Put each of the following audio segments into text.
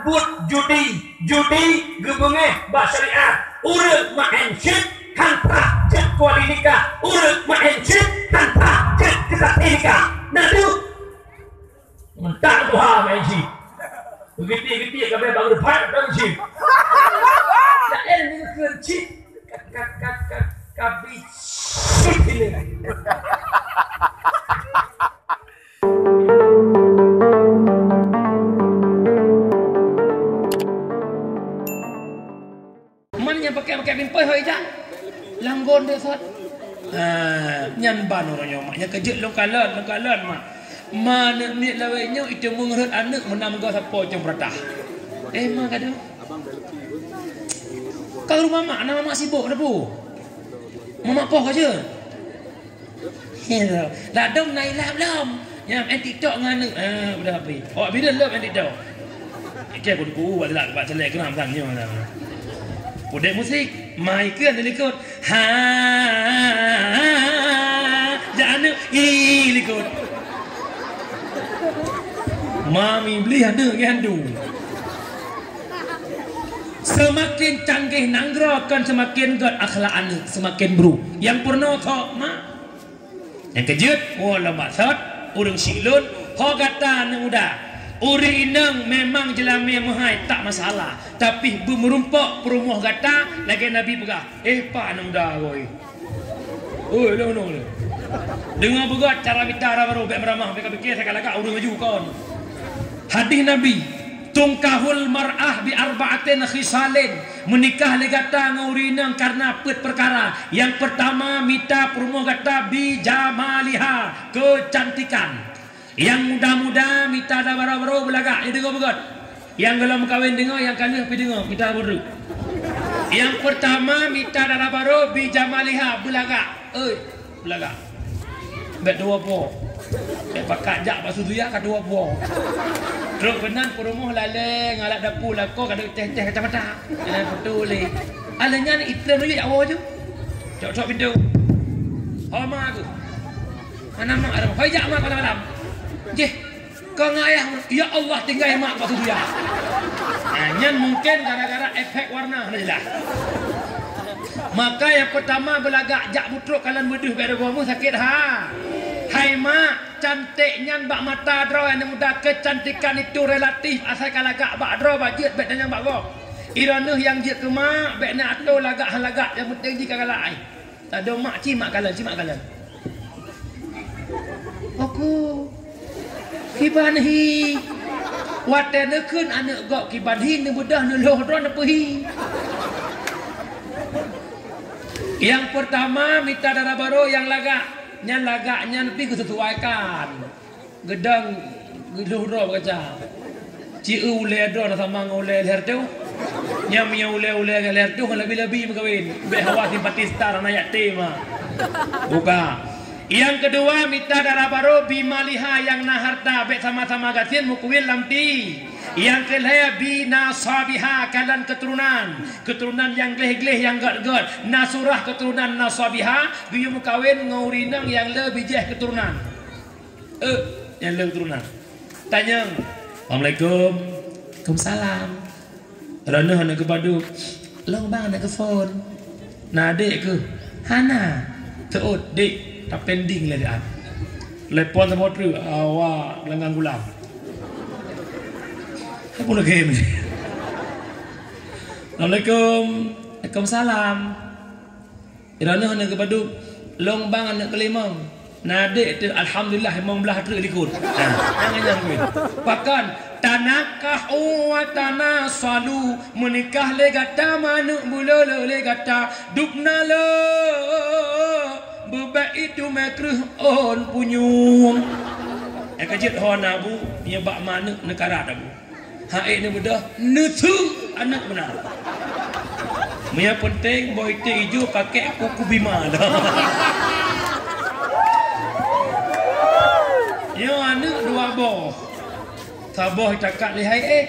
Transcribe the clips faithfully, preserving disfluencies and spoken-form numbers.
Buet judi, judi geubeungéh bak syariat. Ureuëng maén cit han prah jeuet keu wali nikah. Ureuëng maén cit han prah jeuet keu saksi nikah. Na deuh? Meutak tuha maén cit. Beugiti-giti ka bèe bak reuphat dan cit. Laén ngeukheun cit. Ka, ka, ka, ka, ka bi cit ilée. Man nyang pakai-pakai pampers hoi jak. Langgon dia sat. Ha, nyan ban ureuëng nyoe mak. Nyang keujeuet lôn kalon, lôn kalon mak. Ma aneuk miet lawét nyoe itu meungeurot aneuk meunang meugoe sapo cong peurata. Eh ma gadoh. Ka rumah mak, nama mak sibuk dah bu. Mamak poh ka jeuet. Ladom na ilap lom. Nyang main TikTok ngon aneuk. Ah, udah habis. Awak bila lom main TikTok? Oke, aku duku bak lak bak Telegram sang nyoe lah. Udeh musik, mai ke aneuk likot. Ha, jak aneuk i likot. Mami beli aneuk nyan tu. Seumaken canggih nanggroe kon seumaken gét akhlak aneuk, seumaken brok. Nyang peurunoe thok mak. Nyang keujeuet, woe lom bak sot, ureuëng syiek lôn, ho gata aneuk muda. Ureuëng inong memang jeulamé meuhai tak masalah, tapi beumeurumpok peurumoh gata lagée Nabi peugah, "Eh pa aneuk muda goi." Oi, lôn, lôn, lôn. Deungoe beugét cara mita dara barô, bék meuramah, bék ka pike, lagak-lagak ureuëng laju kon. Hadis Nabi, "Tungkahul mar'ah bi arba'atin khisalin." Meunikah lé gata ngon ureuëng inong kareuna peuet peukara. Nyang peurtama, mita peurumoh gata bi jamaliha, keucantikan. Nyang muda-muda mita dara barô beulagak, nyan deungoe beugét. Nyang gohlom meukawen deungoe, nyang ka lheueh pih deungoe, mita beureuek. Nyang peurtama mita dara barô bi jamaliha beulagak. Oi, beulagak. Bék tuwoe po. Bék pakat jak bak suduya ka tuwoe po. Trok keunan peurumoh lalée ngalak dapu lakoe ka deuek teh-teh kacamata. Eh, beutôi lé. Alah nyan item laju jak woe ju. Cok-cok pintoe. Ho ma aku. Hana mak arah. Hoi jak mak malam-malam. Jih. Kau ngayah, ya Allah, tinggai mak bak suduya. Nah, nyan mungkin gara-gara efek warna, hana jelas. Maka nyang peurtama beulagak jak butrok kalon beudeuh bak rugoe mu sakét ha. Hai mak, canték nyan bak mata droe aneuk muda, keucantikan itu relatif, asai ka lagak bak droe bak jeuet bék tanyong bak gob. Iroh neuh nyang jeuet keu mak, bék na atô lagak han lagak, nyang peunteng jih ka galak ai. Tado mak, ci mak kalon, ci mak kalon. Oku. Kiban hi. Watée neukheun aneuk gob kiban hi, neubeudôh neulhoh droe neupeuhi. Nyang peurtama mita dara barô nyang lagak. Nyan lagak nyan pih geuseusuaikan. Geudong geulhoh droe bak kaca. Ci eu ulée droe na sama ngon ulée lhèe reutôh. Nyang meunyoe ulée-ulée lhèe reutôh ngon labi-labi meukawen. Bék hawa simpati star hana yatim ma. Buka. Nyang keudua mita dara barô bi maliha nyang na hareuta bék sama-sama gasien meukawen lam ti. Nyang keulhèe bi nasabiha kalon keuturonan. Keuturonan nyang gleh-gleh nyang gét-gét. Nasurah keuturonan nasabiha geuyue meukawen ngon ureueng inong nyang le bijéh keuturonan. Eh, nyang leueng turonan. Tanyong, "Assalamualaikum." "Waalaikumsalam." "Droeneuh aneuk geuh padub?" "Lôn bang aneuk geuh phon." "Na adék keuh?" "Hana." "Teuôt, dék, tapending lé deuh." Telepon saboh treuk, awak geulanggang gulam. Apa lagèe ni? "Assalamualaikum." "Waalaikumsalam." "Droeneuh aneuk geuh padub?" "Lôn bang aneuk geuh limong." "Na adék teuh?" "Alhamdulillah, limong blaih treuk likot." Nah, nyang nyan kuh. Pakon, "Tanakahu wa tanasalu," meunikah lé gata, manök beuleuleue lé gata, dub na le, beubek itu mé kreueh ôn punyueng. Eh, ka jeuet ho na bu, nyoe bak manök neukarat abu. Hai neubeudôh, neuteuk aneuk meunan. Meunyo peunteng, boh iték ijo pakék kuku bima dah. Nyoe aneuk dua boh. Saboh itakat lé hai éh.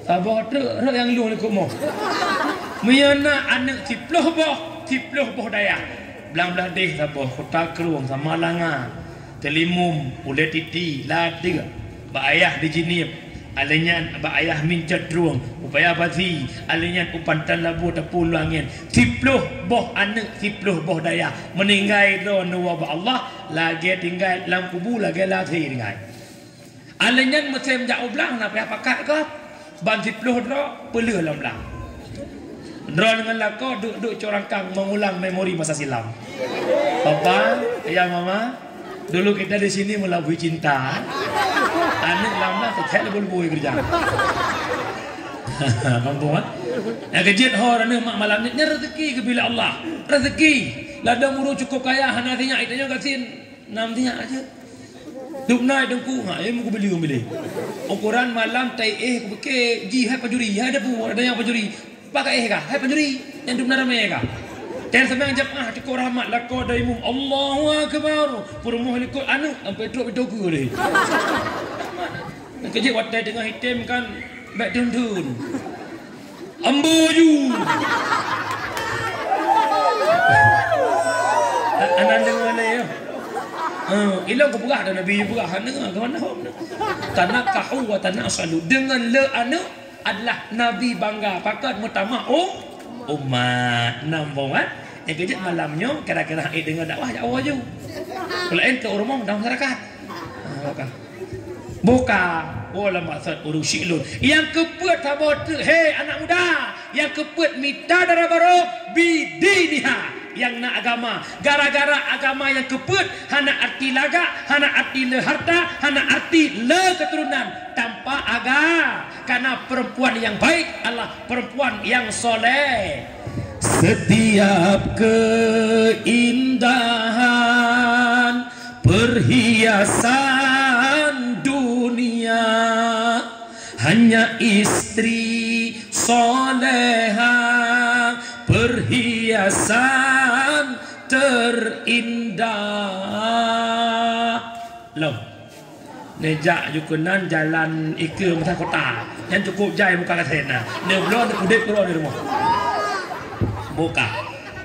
Saboh treuk, rot nyang lueng likot moh. Meunyo na aneuk siploh boh, siploh boh dayah. Blang Blahdeh saboh, Kota Krueng, Samalanga, Teulimum, Ulée Titi, Ladeue, bak ayah di Jeunieb. Alèh nyan bak ayah mincot trueng, u paya basi, alèh nyan u pantan labu tapulueng angén. Siploh boh aneuk, siploh boh dayah. Meuninggai droe neuwoe bak Allah, lagèe tinggai lam kubu, lagèe lasé tinggai. Alèh nyan meusém jak u blang, na payah pakat gob. Ban siploh droe, peuleueh lam blang. Droeneuh ngon lakoe duek-duek cok rangkang mengulang memori masa silam. Papa, ya mama, dulu kita di sini melabui cinta. Aneuk lam-lam teucek lebul-bui keureuja. Mampu, kan? Nyang keujeuet ho aneuk mak malam nyoe, nyan rezeki geubri lé Allah. Rezeki. Ladôm ureueng cukup kaya hana sinyak, geutanyoe gasien nam sinyak aja. Dubna teungku, ha, ilmu kubeli, kubeli. Ukuran malam tai éh kupiké, ji hai pancuri, hai debu, ada nyang pancuri. Pakai éh kah? Hai pancuri, nyang dubna ramé kah? Ten seunang jamaah cukôp rahmat lakoe dari imum. Allahu Akbar. Peurumoh likot aneuk sampai trok itu ke deh. Keujeuet watèe teungoh item kan bèk thon-thon. Ambo ju. Aneuk deungö lé ya. Eh, ilong kupeugah dah Nabi peugah, hana deungö, keumanö hom. Tanakahu wa tanasalu. Deungon le aneuk adalah Nabi bangga pakat meutamah um, umat. Nambong kan? Nyang keujeuet malam nyoe kira-kira ék deungö dakwah jak woe ju. Kalau ente ureueng dah masyarakat. Ha, buka. Buka. Oh, lam maksud ureueng syiek lôn. Nyang keupeuet saboh teuk, he anak muda, nyang keupeuet mita dara barô bidiniha, nyang na agama. Gara-gara agama nyang keupeuet hana arti lagak, hana arti le harta, hana arti le keturunan. Tanpa aga-, karena perempuan yang baik adalah perempuan yang soleh. Setiap keindahan perhiasan dunia, hanya istri soleha perhiasan terindah. Loh. Neujak ju keunan jalan ikeue masa kota. Nyan cukup jai muka gasien na. Neubloe neupudép keudroe di rumoh. Buka.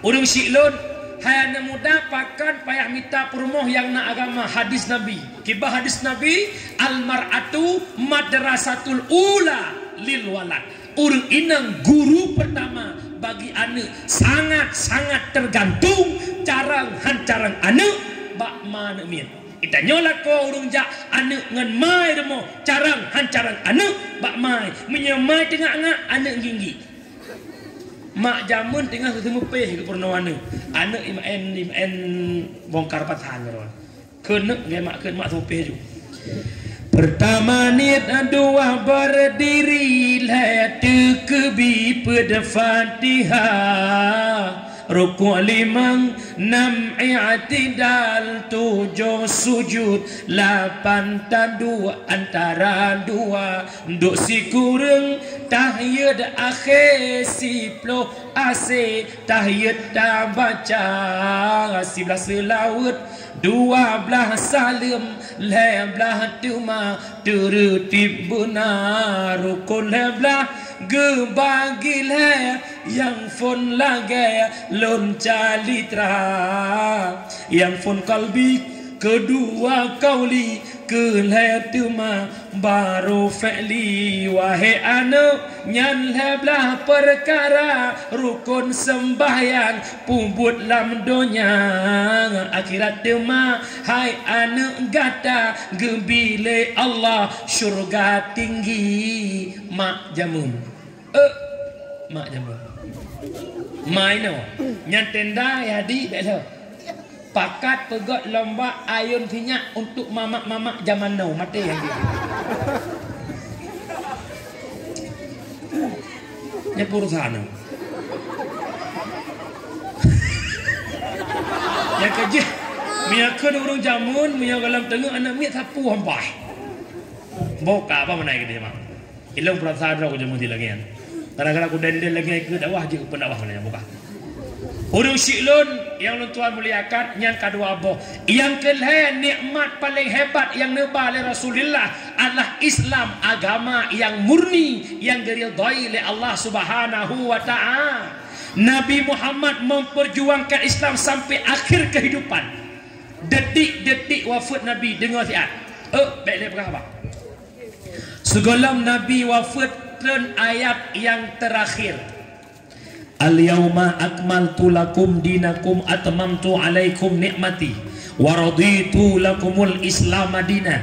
Ureueng syiek lôn, hai aneuk muda, pakon payah mita peurumoh nyang na agama, hadis Nabi. Kiban hadis Nabi, "Al-mar'atu madrasatul ula lil walad." Ureueng inong guru pertama bagi aneuk, sangat-sangat tergantung carông han carông aneuk bak ma aneuk miet. Geutanyoe lakoe ureueng jak aneuk ngon ma i rumoh, carông han carông aneuk bak ma i. Meunyoe ma i teungak-ngak, aneuk ngieng-ngieng. Mak jameun teungoh seumeupéh keu peurunoe aneuk. Aneuk imaén, imaén bongkar pasang keudroe. Keuneuk lé mak, kheun mak seumeupéh ju. Pertama niet, dua berdiri, lhèe teukeubi peuet Fatihah. Rukuk limong, nam i'tidal, tujoh sujud, lapan taduek antara dua, duek sikureueng tahiyat akhé, siploh asé tahiyat tabaca, siblaih seulaweuet, dua blaih saleuem, lhèe blaih teuma, teureutib beuna. Rukon lhèe blaih geubagi lhèe, nyang phôn lagèe lôn calitra, nyang phôn kalbi keudua, kauli keulhèe teuma, baru fi'li. Wahé aneuk, nyan lhèe blaih peukara, rukon seumbahyang, peubuet lam donya, akhirat teuma. Hai aneuk gata, geubri lé Allah syurga tinggi. Mak jameun. Eh, mak jameun. Ma inoe, nyan tenda nyang di bèk lheueh. Pakat peugöt lomba ayôn sinyak untuk mamak-mamak jameun now, maté nyang di. Nyan peurusan. Nyang keujih, meunyoe kheun ureueng jameun, meunyoe goh lom teungeut aneuk miet sapeue hampai. Boh ka apa meunan keudéh, mak? Ilôn peurasa droe keu jameun lagèe nyan. Gara-gara kudendeng lagèe keu dakwah jeuet keu pendakwah nyan, bukan? Ureueng syiek lôn nyang lôn tuan muliakan, nyan ka dua boh. Nyang keulhèe, nikmat paleng hebat nyang neuba lé Rasulullah adalah Islam, agama nyang murni, nyang geuridhai lé Allah Subhanahu wa Ta'ala. Nabi Muhammad memperjuangkan Islam sampai akhir kehidupan. Detik-detik wafeuet Nabi, deungoe siat. Eh, bèk lé peugah haba. Sigohlom Nabi wafeuet treun ayat nyang teurakhir, "Al-yauma akmaltu lakum dinakum atmamtu alaikum ni'mati wa raditu lakumul Islam dina."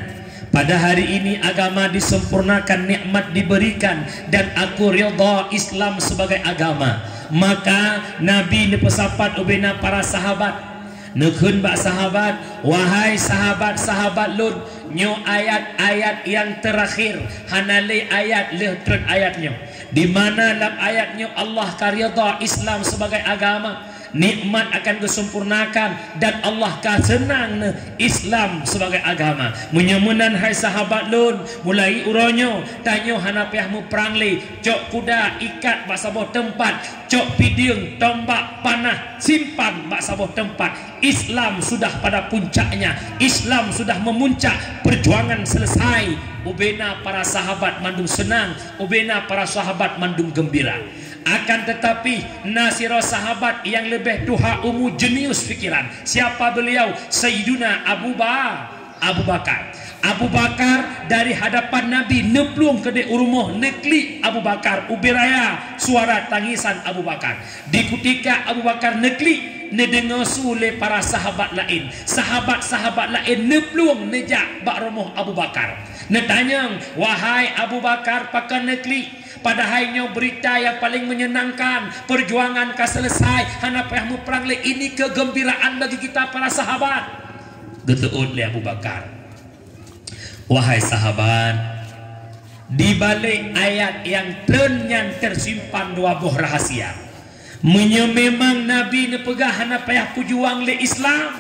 Pada hari ini agama disempurnakan, nikmat diberikan, dan aku ridha Islam sebagai agama. Maka Nabi neupeusapat ubena para sahabat. Neukheun bak sahabat, "Wahai sahabat-sahabat lôn, nyoe ayat-ayat nyang teurakhir, hana lé ayat lheueh treun ayat nyoe. Di mana lam ayat nyoe Allah ka ridha Islam sebagai agama, nikmat akan geusempurnakan, dan Allah ka seunang neuh Islam sebagai agama. Meunyoe meunan, hai sahabat lôn, mulai uroe nyoe, tanyoe hana payah muprang lé, cok kuda ikat bak saboh teumpat, cok pideung, tombak, panah, simpan bak saboh teumpat. Islam sudah pada puncaknya, Islam sudah memuncak, perjuangan selesai." Ubena para sahabat mandum seunang, ubena para sahabat mandum geumbira. Akan tetapi, na sidroe sahabat nyang leubeh tuha umu, jenius pikiran. Siapa beliau? Sayyiduna Abu Ba-, Abu Bakar. Abu Bakar dari hadapan Nabi neuplueng keudeh u rumoh, neuklik Abu Bakar, ubé raya suara tangisan Abu Bakar. Di kutika Abu Bakar neuklik, neudeungoe su lé para sahabat laén. Sahabat-sahabat laén neuplueng neujak bak rumoh Abu Bakar. Neutanyong, "Wahai Abu Bakar, pakon neuklik? Padahai nyoe beurita nyang paleng meunyeunangkan, peujuangan ka seuleusoe, hana payah muprang lé, ini keugeumbiraan bagi kita para sahabat." Geuteuôt lé Abu Bakar, "Wahai sahabat, di balek ayat nyang treun nyan teusimpan dua boh rahasia. Meunyoe memang Nabi neupeugah hana payah peujuang lé Islam,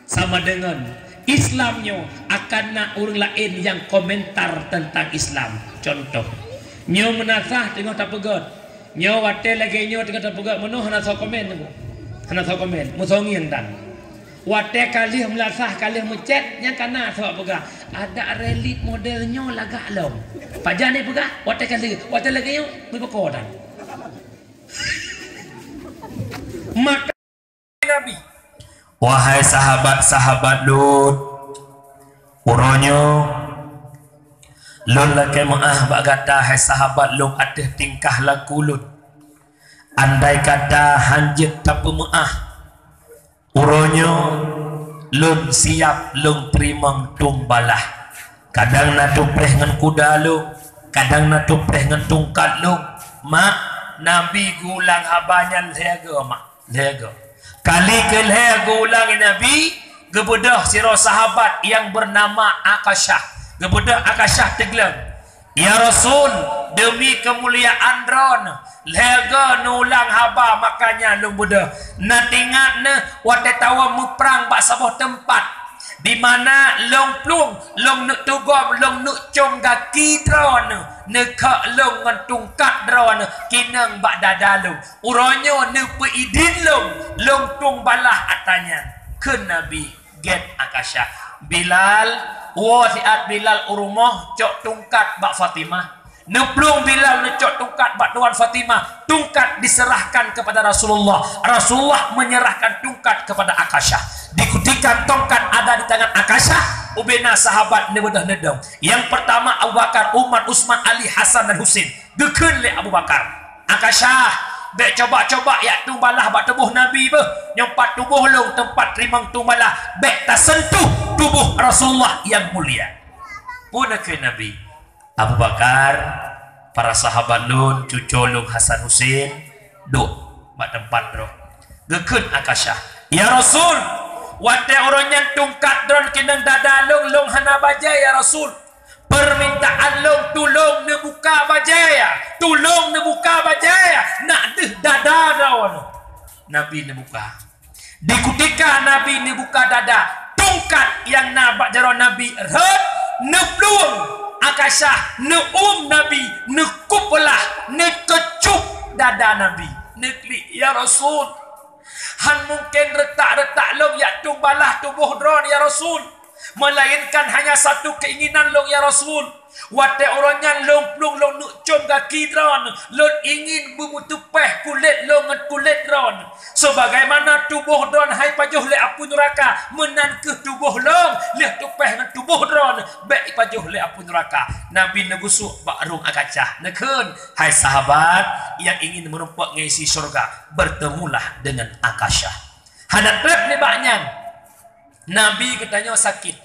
sama deungon Islam nyoe akan na ureuëng laén nyang komentar teuntang Islam. Contoh, nyoe meunasah teungoh tapeugét. Nyoe watée lagée nyoe teungoh tapeugét meunoe hana soe komen teungku. Hana soe komen, meusongieng tan. Watée ka lheueh meulasah, ka lheueh meucét, nyang ka na soe peugah, "Adak relit model nyoe lagak lom." Pajan ni peugah, watée ka lheueh, watée lagée nyoe, meupeukô tan. Maka Nabi, "Wahai sahabat-sahabat lôn, uroe nyoe lôn lakée meuáh bak gata, hai sahabat lôn, ateueh tingkah laku lôn. Andai kata hán jeuet tapeumeuáh, uroe nyoe lôn siab lôn teurimong tueng balah. Kadang na tupreh ngon kuda lôn, kadang na tupreh ngon tungkat lôn." Mak, Nabi geulang haba nyan lhée goe, mak. Lhée goe. Kali keulhée geulang Nabi, geubeudôh sidroe sahabat nyang beunama Akasyah. Geubeudôh Akasyah teugleng, "Ya Rasul, deumi keumuliaan droeneuh, lhée goe neulang haba, makanya lôn beudôh. Neuingat neuh watée tawoe muprang bak saboh teumpat, di mana lôn plueng, lôn neuk tugom, lôn neuk com gaki droeneuh, neukheuk lôn ngon tungkat droeneuh, kinong bak dada lôn. Uroe nyoe neupeuidin lôn, lôn tueng balah atra nyan." Kheun Nabi, "Gét Akasyah. Bilal, woe siat Bilal u rumoh, cok tungkat bak Fatimah." Neuplueng Bilal neucok tungkat bak tuan Fatimah. Tungkat diserahkan kepada Rasulullah. Rasulullah menyerahkan tungkat kepada Akasyah. Di kutika tongkat ada di tangan Akasyah, ubena sahabat neubeudôh neudong. Nyang pertama Abu Bakar, Umar, Utsman, Ali, Hasan dan Husein. Geukheun lé Abu Bakar, "Akasyah, bék coba-coba jak tueng balah bak tuboh Nabi beuh. Nyoe pat tuboh lôn teumpat teurimong tueng balah. Bék taseuntuh tuboh Rasulullah nyang mulia." Peue neukheun Nabi? "Abu Bakar, para sahabat lôn, cuco lôn Hasan Husein, duek bak teumpat droe." Geukheun Akasyah, "Ya Rasul, watée uroe nyan tungkat droe kinong dada lôn, lôn hana bajée, ya Rasul. Peumintaan lôn, tulông neubuka bajée, tulông neubuka bajée, nak deuh dada droe." Nabi neubuka. Di kutika Nabi neubuka dada, tungkat nyang na bak jaroe Nabi rhot, neuplueng Akasyah, neuuem Nabi, neukupeulah, neukeucup dada Nabi. Neuklik, "Ya Rasul, hán mungken reutak-reutak lôn jak tueng balah tuboh droe, ya Rasul. Melainkan hanya satu keinginan lôn, ya Rasul. Watée uroe nyan lôn plueng lôn neuk com gaki Kidron, lôn ingin beumeuteupeh kulét lôn ngon kulét droen. Sebagaimana tuboh droen hai pajoh lé apui nuraka, meunan kheueh tuboh lôn lheueh teupeh ngon tuboh droen bék ipajoh lé apui nuraka. Nabi neugusok bak rueng Akasha, neukheun, "Hai sahabat yang ingin meurumpok ngon isi syurga, bertemulah dengan Akasha." Hana treb nibak nyan, Nabi geutanyoe sakét.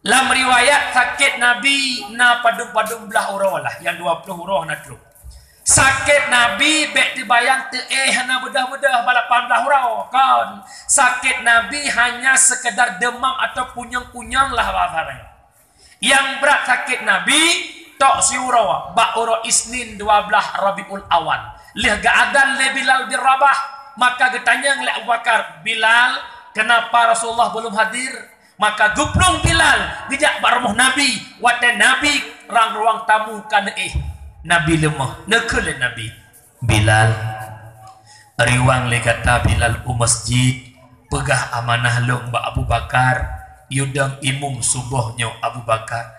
Lam riwayat sakét Nabi na padum-padum blaih uroe lah, nyang dua ploh uroe na trok. Sakét Nabi bék teubayang teuéh hana beudôh-beudôh balapan blaih uroe, kon. Sakét Nabi hanya sekedar demam atau kunyong-kunyong lah bahasa nyan. Nyang brat sakét Nabi tok siuroe bak uroe Isnin dua blaih Rabiul Awal. Lheueh geuadan lé Bilal bin Rabah, maka geutanyong lé Abu Bakar, "Bilal, kenapa Rasulullah belum hadir?" Maka geuplueng Bilal geujak bak rumoh Nabi, watée Nabi rang ruang tamu ka neuéh. Nabi leumoh, neukheun lé Nabi, "Bilal, riwang lé gata Bilal u masjid, peugah amanah lôn bak Abu Bakar, yue dong imum suboh nyoe Abu Bakar."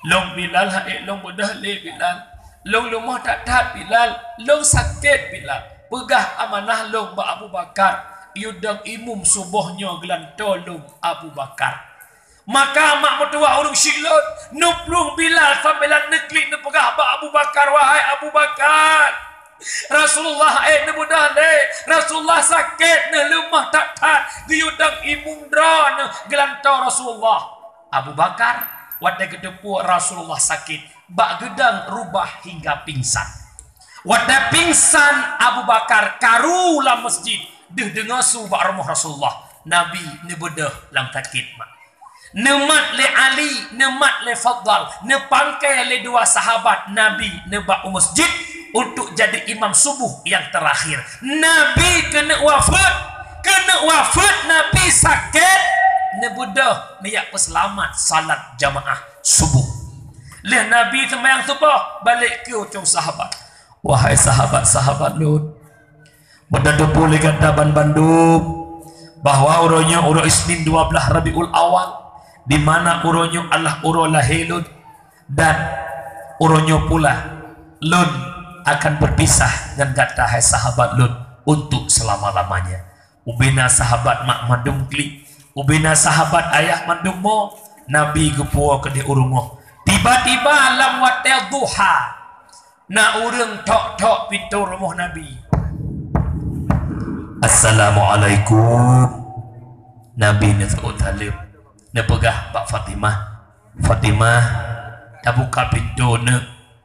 "Lôn Bilal, han ék lôn beudôh lé Bilal. Lôn leumoh that-that Bilal, lôn sakét Bilal. Peugah amanah lôn bak Abu Bakar, yue dong imum suboh nyoe geulantoe lôn Abu Bakar." Maka mak meutuwah ureuëng syiek lôn, neuplueng Bilal sambilan neuklik neupeugah bak Abu Bakar, "Wahai Abu Bakar, Rasulullah han ék neubeudôh lé, Rasulullah sakét, neuh leumoh that-that, geuyue dong imum droeneuh geulantoe Rasulullah." Abu Bakar, watée geuteupeue Rasulullah sakét, bak geudong rubah hingga pingsan. Watée pingsan Abu Bakar karu lam masjid, deuh deungoe su bak rumoh Rasulullah, Nabi neubeudôh lam sakét mak. Neumat lé Ali, neumat lé Fadal, neupangkai lé dua sahabat Nabi neuba u masjid untuk jadi imam subuh nyang teurakhir. Nabi keuneuk wafeuet, keuneuk wafeuet Nabi sakét, neubeudôh neujak peuseulamat salat jamaah subuh. Lheueh Nabi seumayang suboh, balek keu ucong sahabat, "Wahai sahabat-sahabat lôn, beuteupeue lé gata banmandum bahwa uroe nyoe uroe Isnin dua blaih Rabiul Awal, di mana uroe nyoe adalah uroe lahé lôn, dan uroe nyoe pula lôn akan berpisah ngon gata, hai sahabat lôn, untuk selama-lamanya." Ubena sahabat mak mandum klik, ubena sahabat ayah mandum mo, Nabi geupuwoe keudeh u rumoh. Tiba-tiba lam watée duha, na ureuëng tok-tok pintoe rumoh Nabi. "Assalamualaikum." Nabi neuseuôt saleuem, neupeugah bak Fatimah, "Fatimah, tabuka pintoe neuh,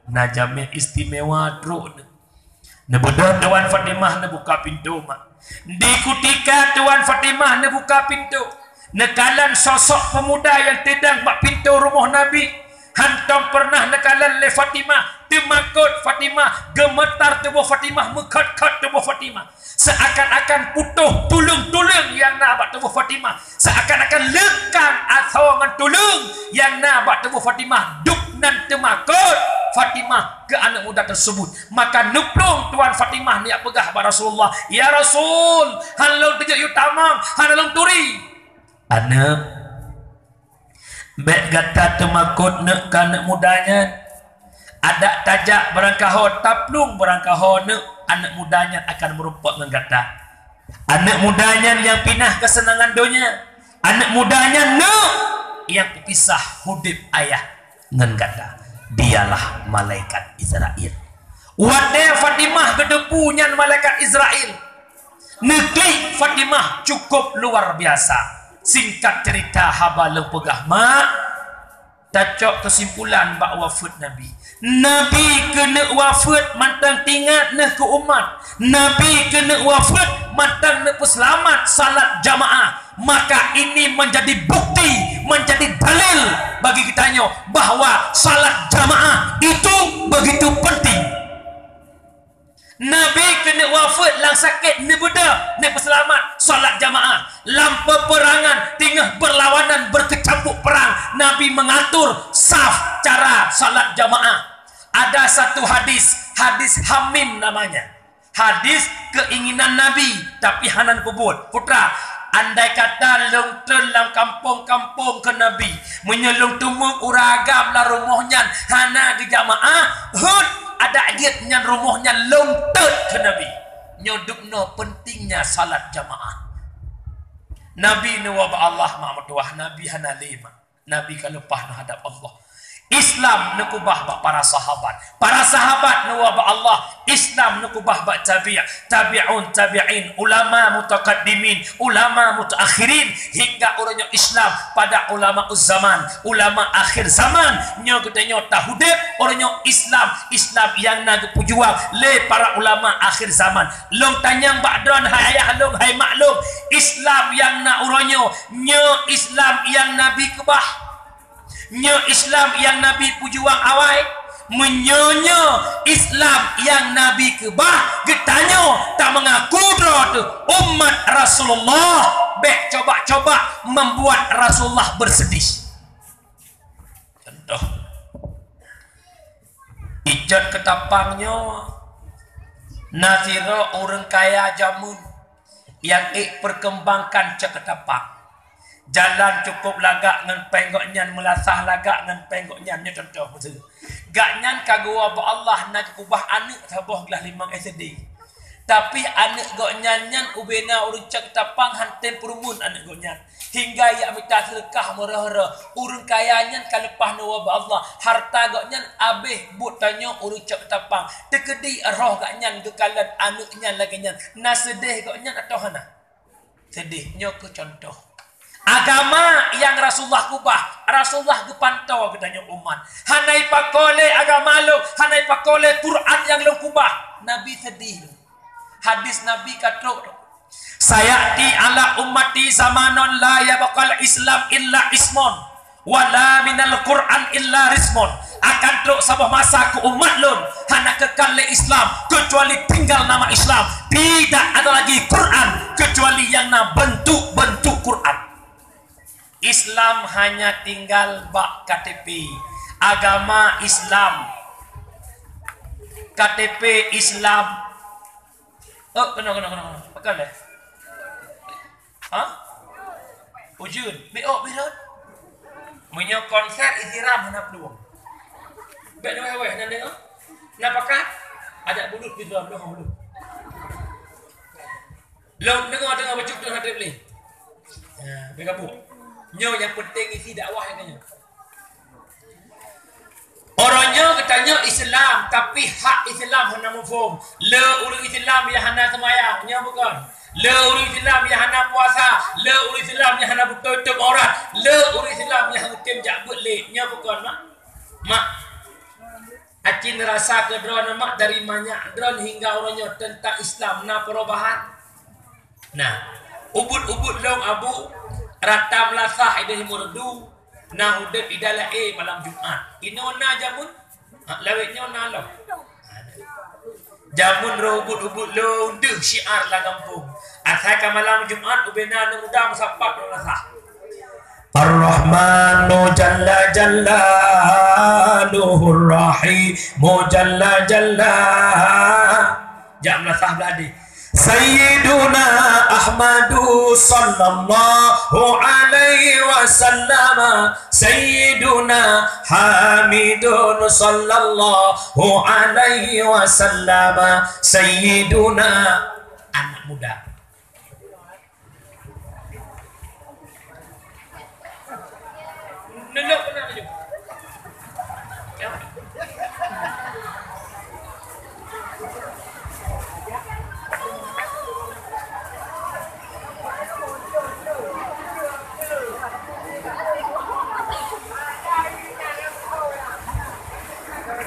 na jamé istimewa trok neuh." Neubeudôh Tuan Fatimah neubuka pintoe mak. Di kutika Tuan Fatimah neubuka pintoe, neukalon sosok peumuda nyang teudong bak pintoe rumoh Nabi. Hantom peureunah neukalon lé Fatimah, teumakot Fatimah, geumeutar tuboh Fatimah, meukhot-khot tuboh Fatimah. Seuakan-akan putôh tuleueng-tuleueng nyang na bak tuboh Fatimah. Seuakan-akan leukang asoe ngon tuleueng nyang na bak tuboh Fatimah, dub nan teumakot Fatimah keu aneuëk muda teuseubut. Maka neuplueng Tuan Fatimah neujak peugah bak Rasulullah, "Ya Rasul, hana lôn teujeuet yue tamong, hana lôn turi." "Aneuëk, bék gata teumakot neuh keu aneuëk muda nyan. Adak tajak beurangkaho, taplueng beurangkaho neuh, aneuëk muda nyan akan meurumpok ngon gata. Aneuëk muda nyan nyang pinah keuseunangan donya. Aneuëk muda nyan neuh nyang peupisah udeb ayah ngon gata. Dialah malaikat Israel." Watée Fatimah geuteupeue nyan malaikat Israel, neuklik Fatimah cukup luar biasa. Singkat cerita, haba lôn peugah mak, tacok keusimpulan bak wafeuet Nabi. Nabi keuneuk wafeuet mantong teuingat neuh keu umat. Nabi keuneuk wafeuet mantong neupeuseulamat salat jamaah. Maka ini menjadi bukti, menjadi dalil bagi geutanyoe bahwa salat jamaah itu begitu penting. Nabi keuneuk wafeuet lam sakét, neubeudôh, neupeuseulamat salat jamaah. Lam peperangan, teungoh beurlawanan, beukeucampok peurang, Nabi meungatur saf cara salat jamaah. Ada satu hadis, hadis Hamim namanya. Hadis keinginan Nabi, tapi hana neupeubuet. Putra, Andai kata lôn treun lam kampông-kampông keu Nabi, meunyoe lôn teumeung ureueng agam lam rumoh nyan hana geujamaah, hot adak jeuet nyan rumoh nyan lôn treun keu Nabi. Nyoe dubnoe peuntengnya salat jamaah. Nabi neuwoe bak Allah mak meutuwah, Nabi hana lé mak. Nabi ka leupah neuhadab Allah. Islam neukeubah bak para sahabat. Para sahabat neuwoe bak Allah. Islam neukeubah bak tabi', tabi'un tabi'in, ulama mutakaddimin, ulama mutaakhirin, hingga uroe nyoe Islam pada ulama zaman, ulama akhir zaman. Nyoe geutanyoe tahudeb uroe nyoe Islam, Islam nyang na geupeujuang lé para ulama akhir zaman. Lôn tanyong bak droen, hai ayah lôn, hai mak lôn, Islam nyang na uroe nyoe, nyoe Islam nyang Nabi keubah? Nyoe Islam nyang Nabi peujuang awai? Meunyoe nyoe Islam nyang Nabi keubah, geutanyoe tameungaku droe teuh umat Rasulullah, bék coba-coba membuat Rasulullah bersedih. Contoh, i Cot Keutapang nyoe na sidroe ureueng kaya jameun nyang ék peukeumbangkan Cot Keutapang. Jalan cukup lagak ngon péng gobnyan, meulasah lagak ngon péng gobnyan. Nyoe contoh beutôi. Gobnyan ka geuwoe bak Allah na geukeubah aneuk saboh glah limong S D. Tapi aneuk gobnyan nyan ubena ureueng Cot Keutapang han tem peureumeun aneuk gobnyan. Hingga jak mita seudeukah meureuh-reuh. Ureueng kaya nyan ka leupah neuwoe bak Allah. Hareuta gobnyan abéh buet tanyoe ureueng Cot Keutapang. Teukeudi roh gobnyan geukalon aneuk nyan lagée nyan. Na seudeh gobnyan atawa hana? Seudeh. Nyoe keuh contoh. Agama nyang Rasulullah keubah, Rasulullah geupantoe geutanyoe umat. Hana ipakoe lé agama lôn, hana ipakoe lé Quran nyang lôn keubah. Nabi seudeh lom. Hadis Nabi ka trok tu. "Sayati ala ummati zamanun la yabqal Islam illa ismun, wa la minal Qur'an illa rismun." Akan trok saboh masa keu umat lôn, hana keukal lé Islam, keucuali tinggal nama Islam. Tidak ada lagi Quran, keucuali nyang na beuntuk-beuntuk Quran. Islam hanya tinggal bak K T P. Agama Islam. K T P Islam. Oh, kena, kena, kena, kena. Pekan deh. Ha? Ujeuen. Biôk, biôk. Meunyoe konser isi ram hana peuluang. Bèk na wéh-wéh, na deungö? Na pakat? Adak bulut di dalam, dong bulut. Lôn deungö-deungö bacut tu hana trép lé. Ya, bèk gabuk. Nyoe nyang penting isi dakwah nyoe. Uroe nyoe geutanyoe Islam, tapi hak Islam hana muphom. Le ureueng Islam nyang hana seumayang, nyoe bukon. Le ureueng Islam nyang hana puasa, le ureueng Islam nyang hana beutôi tutup aurat, le ureueng Islam nyang hana tem jak beuet lé, nyoe bukon, mak? Mak. Aci neurasa keu droeneuh mak dari manyak droen hingga uroe nyoe teuntang Islam na perubahan? Nah, ubit-ubit lôn Abu, rata meulasah ideh meureudu, na udeb ida laé malam Jumat. Inoe na jameun? Ha, lawét nyoe na lom. Jameun roh ubit-ubit lôn deuh syiar lam gampông. Asai ka malam Jumat ubena aneuk muda meusapat lôn lasah. Ar-Rahmanu jalla jalaluhu, Ar-Rahimu jalla jalla. Jak meulasah blah deh. Sayyiduna Ahmadu sallallahu alaihi wasallam. Sayyiduna Hamidun sallallahu alaihi wasallam. Sayyiduna anak muda.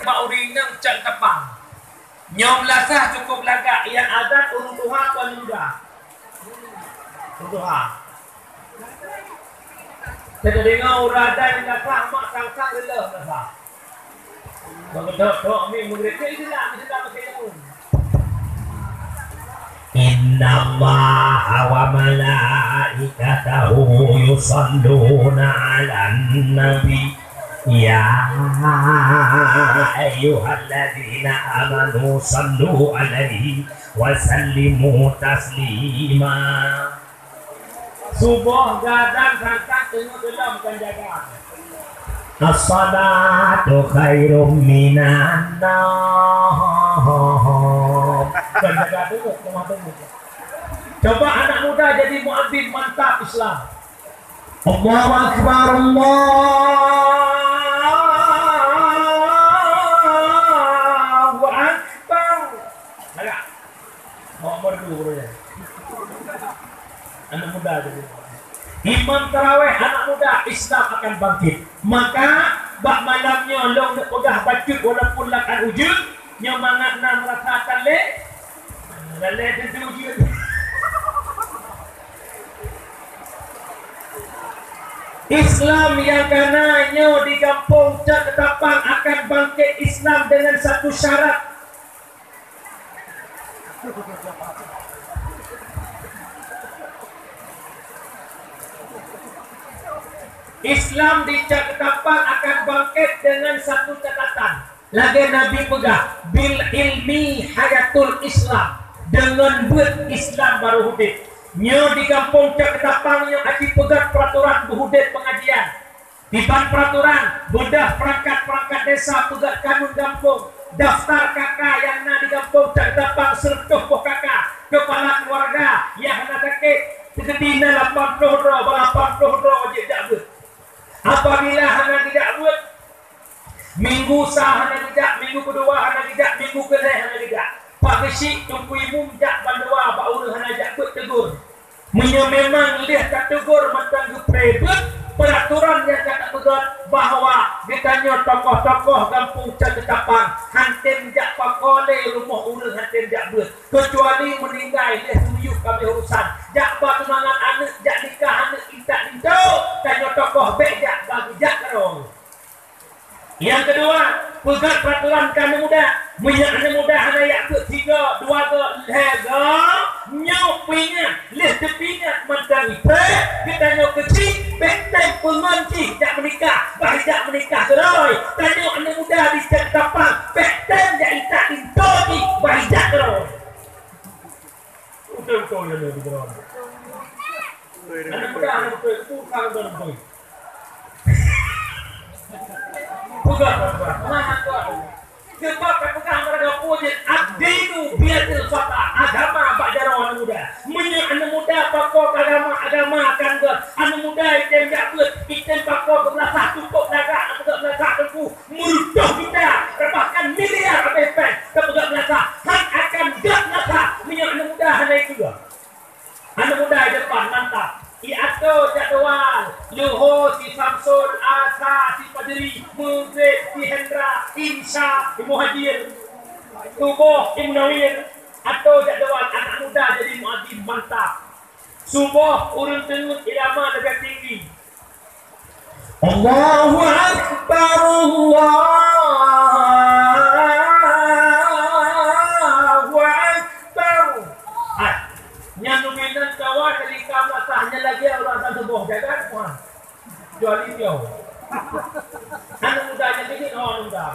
Bak ureueng inong Cot Keutapang. Nyoe meulasah cukup lagak, nyang adat ureueng tuha kon muda. Ureueng tuha. Teudeungoe ureueng adat nyang lasah, mak sang-sang reuloh lasah. Bak geudok-dok mi meugretek Islam, Islam pakai jameun. Innallaha wa malaikatahu yusalluna 'alan nabi. Ya ayyuhalladzina amanu sallu 'alaihi wa sallimu taslima. Suboh gadang santang teungoh teulam kan jaga. As-salatu khairum minan naum. Kan jaga teungoh, teungoh, teungoh. Coba anak muda jadi muadzin, mantap Islam. Allahu Akbar, Allahu Akbar. Agak. Awak merdu rupanya. Anak muda jadi. Imam tarawih anak muda, Islam akan bangkit. Maka bak malam nyoe lôn neupeugah bacut walaupun lam ujeuen, nyoe mangat na meurasa akan lé. Lalé tentu ujeuen. Islam nyang kana nyoe di gampông Cot Keutapang akan bangkit Islam dengan satu syarat. Islam di Cot Keutapang akan bangkit dengan satu catatan. Lagée Nabi peugah, "Bil ilmi hayatul Islam." Deungon beuet Islam barô udeb. Nyoe di gampông Cot Keutapang nyoe aci peugét peuratoran beuudeb peungajian. Diban peuratoran, beudôh peurangkat-peurangkat desa peugét kanun gampông, daftar KK nyang na di gampông Cot Keutapang seureutôh boh KK, keupala keuluwarga nyang hana sakét, teukeudi na lapan ploh droe, bak lapan ploh droe jeuet jak beuet. Apabila hana geujak beuet, minggu sa hana geujak, minggu keudua hana geujak, minggu keulhée hana geujak. Pak Geuchik, Teungku Imum jak bandua bak ureuëng hana jak beuet, tegur. Meunyoe memang lheueh ka tegur mantong geupreh beuet, peuratoran nyang ka tapeugét bahwa geutanyoe tokoh-tokoh gampông Cot Keutapang han tem jak pakoe lé rumoh ureuëng han tem jak beuet. Keucuali meuninggai lheueh tujoh ka abéh urosan. Jak ba tunangan aneuëk, jak nikah aneuëk intat linto, tanyoe tokoh bék jak ba geujak keudroe. Nyang keudua, peugét peuratoran keu aneuëk muda. Meunyoe aneuëk muda hana jak beuet sigoe, dua goe, lhée goe, nyoe peuingat, lheueh teupeuingat mantong ipreh, geutanyoe keuchik, bék tem peungon jih jak meunikah, bah jak meunikah keudroe. Tanyoe aneuëk muda di Cot Keutapang, bék tem jak intat linto jih, bah jak keudroe. Beutôi-beutôi ya, beutôi. Aneuk muda, aneuk beutôi, bukan aneuk beutôi. Peugah, peugah. Nah, tuan. Sebab ka peugah mereka pun, "Ad-dinu biyadil fata," agama bak jaroe aneuk muda. Meunyoe aneuk muda pakoe agama, agama akan gét. Aneuk muda item jak beuet, item pakoe geubeulasah, cukup lagak, aneuk beulasah teungku. Meurutoh juta, bahkan miliar habéh péng, tapeugah meunasah, han akan gét meunasah, meunyoe aneuk muda hana ikeu. Aneuk muda di depan mantap. Iatô jadwal, Luhô si Samsul, Asa si Fajri, Magrib si Hendra, Insya si Muhajir, Suboh si Munawir. Atô jadwal aneuk muda jadi muadzin mantap. Suboh ureuëng teungeut irama leubeh tinggi. Allahu Akbar, Allahu Akbar. Ah, nyan lumayan kawa jadi ka meunasah nyan lagée ureuëng azan suboh, jaga, wah. Kecuali piôh. Aneuk muda nyang keuneuk, oh, aneuk muda.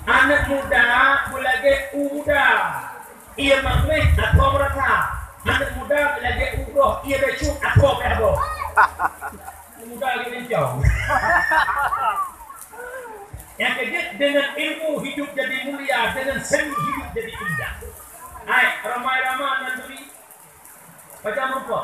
Aneuk muda beulagée u muda. Ie mak méh atau meurasa. Aneuk muda beulagée u roh, ie bacut atau pih boh. Aneuk muda lagée bencong. Nyang keujeuet, dengan ilmu hidup jadi mulia, dengan seni hidup jadi indah. Hai, ramai-ramai nan turi. Macam rupa.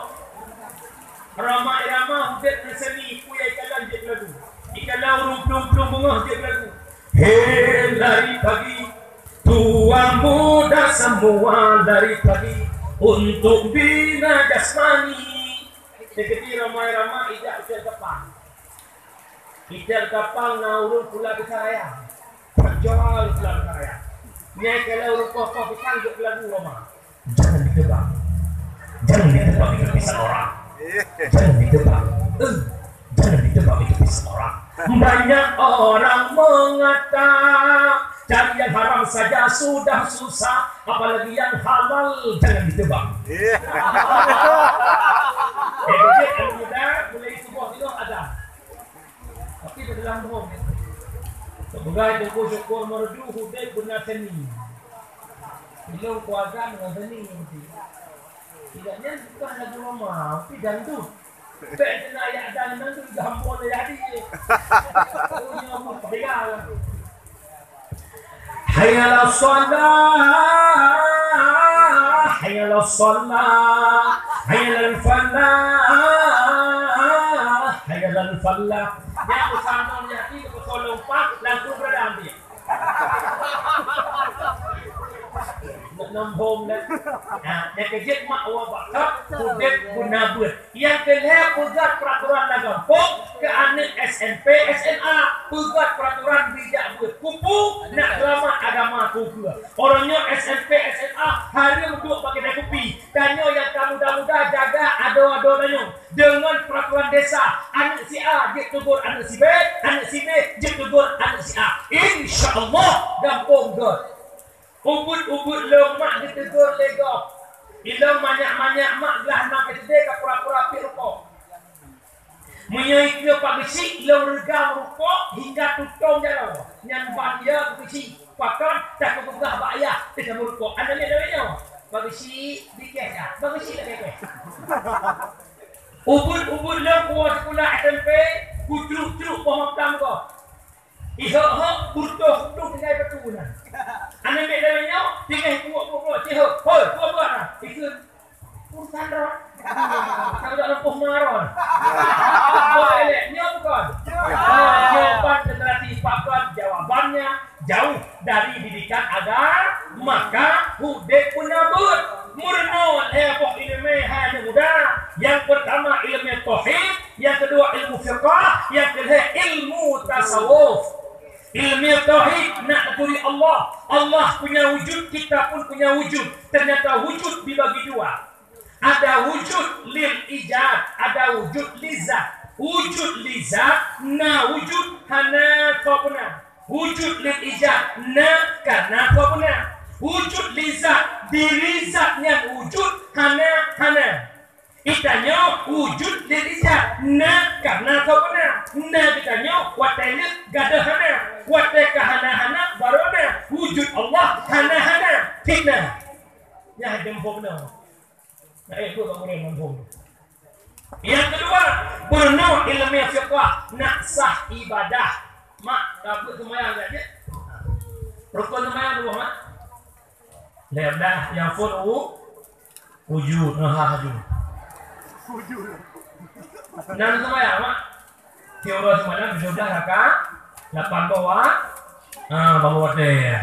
Rhoma irama udeb ngon seni, peue nyang ikalon jeuet lagu. Ikalon ureuëng plueng-plueng beungoh jeuet lagu. Hei lari pagi, tuan muda semua lari pagi untuk bina jasmani. Teukeudi rhoma irama ijak u Cot Keutapang. Di Cot Keutapang na ureuëng pula pisang raya. Jual pula pisang raya. Nyang ikalon ureuëng poh-poh pisang jeuet lagu rhoma. Jangan ditebak. Jangan ditebak itu pisang orang. Jangan ditebak. Eh, jangan ditebak itu pisang orang. Banyak orang mengata cari yang haram saja sudah susah, apalagi yang halal jangan ditebak. Eh, jadi anak muda mulai subuh tidur ada. Tapi di dalam bohong. Sebagai tunggu syukur merdu udeb beuna seni. Ilong kuasa dengan seni. Tidak nyan bukan lagu Roma, tapi dangdut. Bèk keunan ayat dangdut gampông dah jadi. Oh, nyoe meuh peugah. Hayya 'alas shalah, hayya 'alas shalah, hayya 'alal falah, hayya 'alal falah. Nyang beusama nyang di keu kolong pat, langsung beurada ambil. Nak nambông dah. Ha, nyang keu jeuet mak awak bakat, udép guna beuet. Nyang keu lhèe peugöt peuraturan lam gampông, keu aneuk S M P, S M A, peugöt peuraturan bijak beuet. Keupeue nak seulamat agama keu peue. Uroe nyoe S M P, S M A, hareuem duek bak keude kupi. Tanyoe nyang ka muda-muda jaga adoe-adoe tanyoe. Deungon peuraturan desa, aneuk si A jeuet teugor aneuk si B, aneuk si B jeuet teugor aneuk si A. Insya Allah, gampông göt. Ubit-ubit lôn mak geuteugor lé gob. Ilôn manyak-manyak mak glah na keudeh ka pura-pura piep rukok. Meunyoe ikeu Pak Geuchik lôn reugam rukok hingga tutong jaroe. Nyan ban ie Pak Geuchik. Pakon tapeugah bak ayah teuka meurukok. Aneuk miet lawét nyoe. Pak Geuchik, bikeh ka. Pak Geuchik lagèe keh. Ubit-ubit lôn kuwoe sikula S M P, kucruk-cruk boh makam gob. Ihok-hok, putôh-putôh tinggai batu nan. Aneuk miet lawét nyoe, tinggai kuwok-kuwok, cihok, "Hoi, kuwok buat na." Ikheun, "Urusan droe." Ka udah lumpuh meungaron. Boh elek, nyoe bukon. Nyoe ban generasi pakon jawabannya jauh dari didikan agama, maka udép peunabeut. Meurunoe lhèe boh ileumèe hai aneuk muda. Nyang peurtama ileumèe tauhid, nyang keudua ilmu fiqah, nyang keulhèe ilmu tasawuf. Ilmu tauhid nak taturi Allah. Allah punya wujud, kita pun punya wujud. Ternyata wujud dibagi dua. Ada wujud lil ijad, ada wujud lizat. Wujud lizat na wujud hana soe peuna. Wujud lil ijad na karena soe peuna. Wujud lizat, diri zat nyan wujud hana hana. Itanyoe wujud lil ijad na karena soe peuna. Na geutanyoe watèe lheueh gadôh hana, watèe ka hana-hana barô na. Wujud Allah hana-hana, fitnah. Nyan jeumpok na. Nah, eh, tu tak boleh mampu. Nyang keudua, peurunoe ileumèe fiqah nak sah ibadah. Mak, ka beuet seumayang jak jeuet? Rukon seumayang dua, Mak? Lhèe blah, nyang phôn u, wujud, ha, ha, ha. Nan seumayang, Mak? Tiep uroe seumayang tujoh blah rakaat, lapan boh wa-, ha, baru watèe.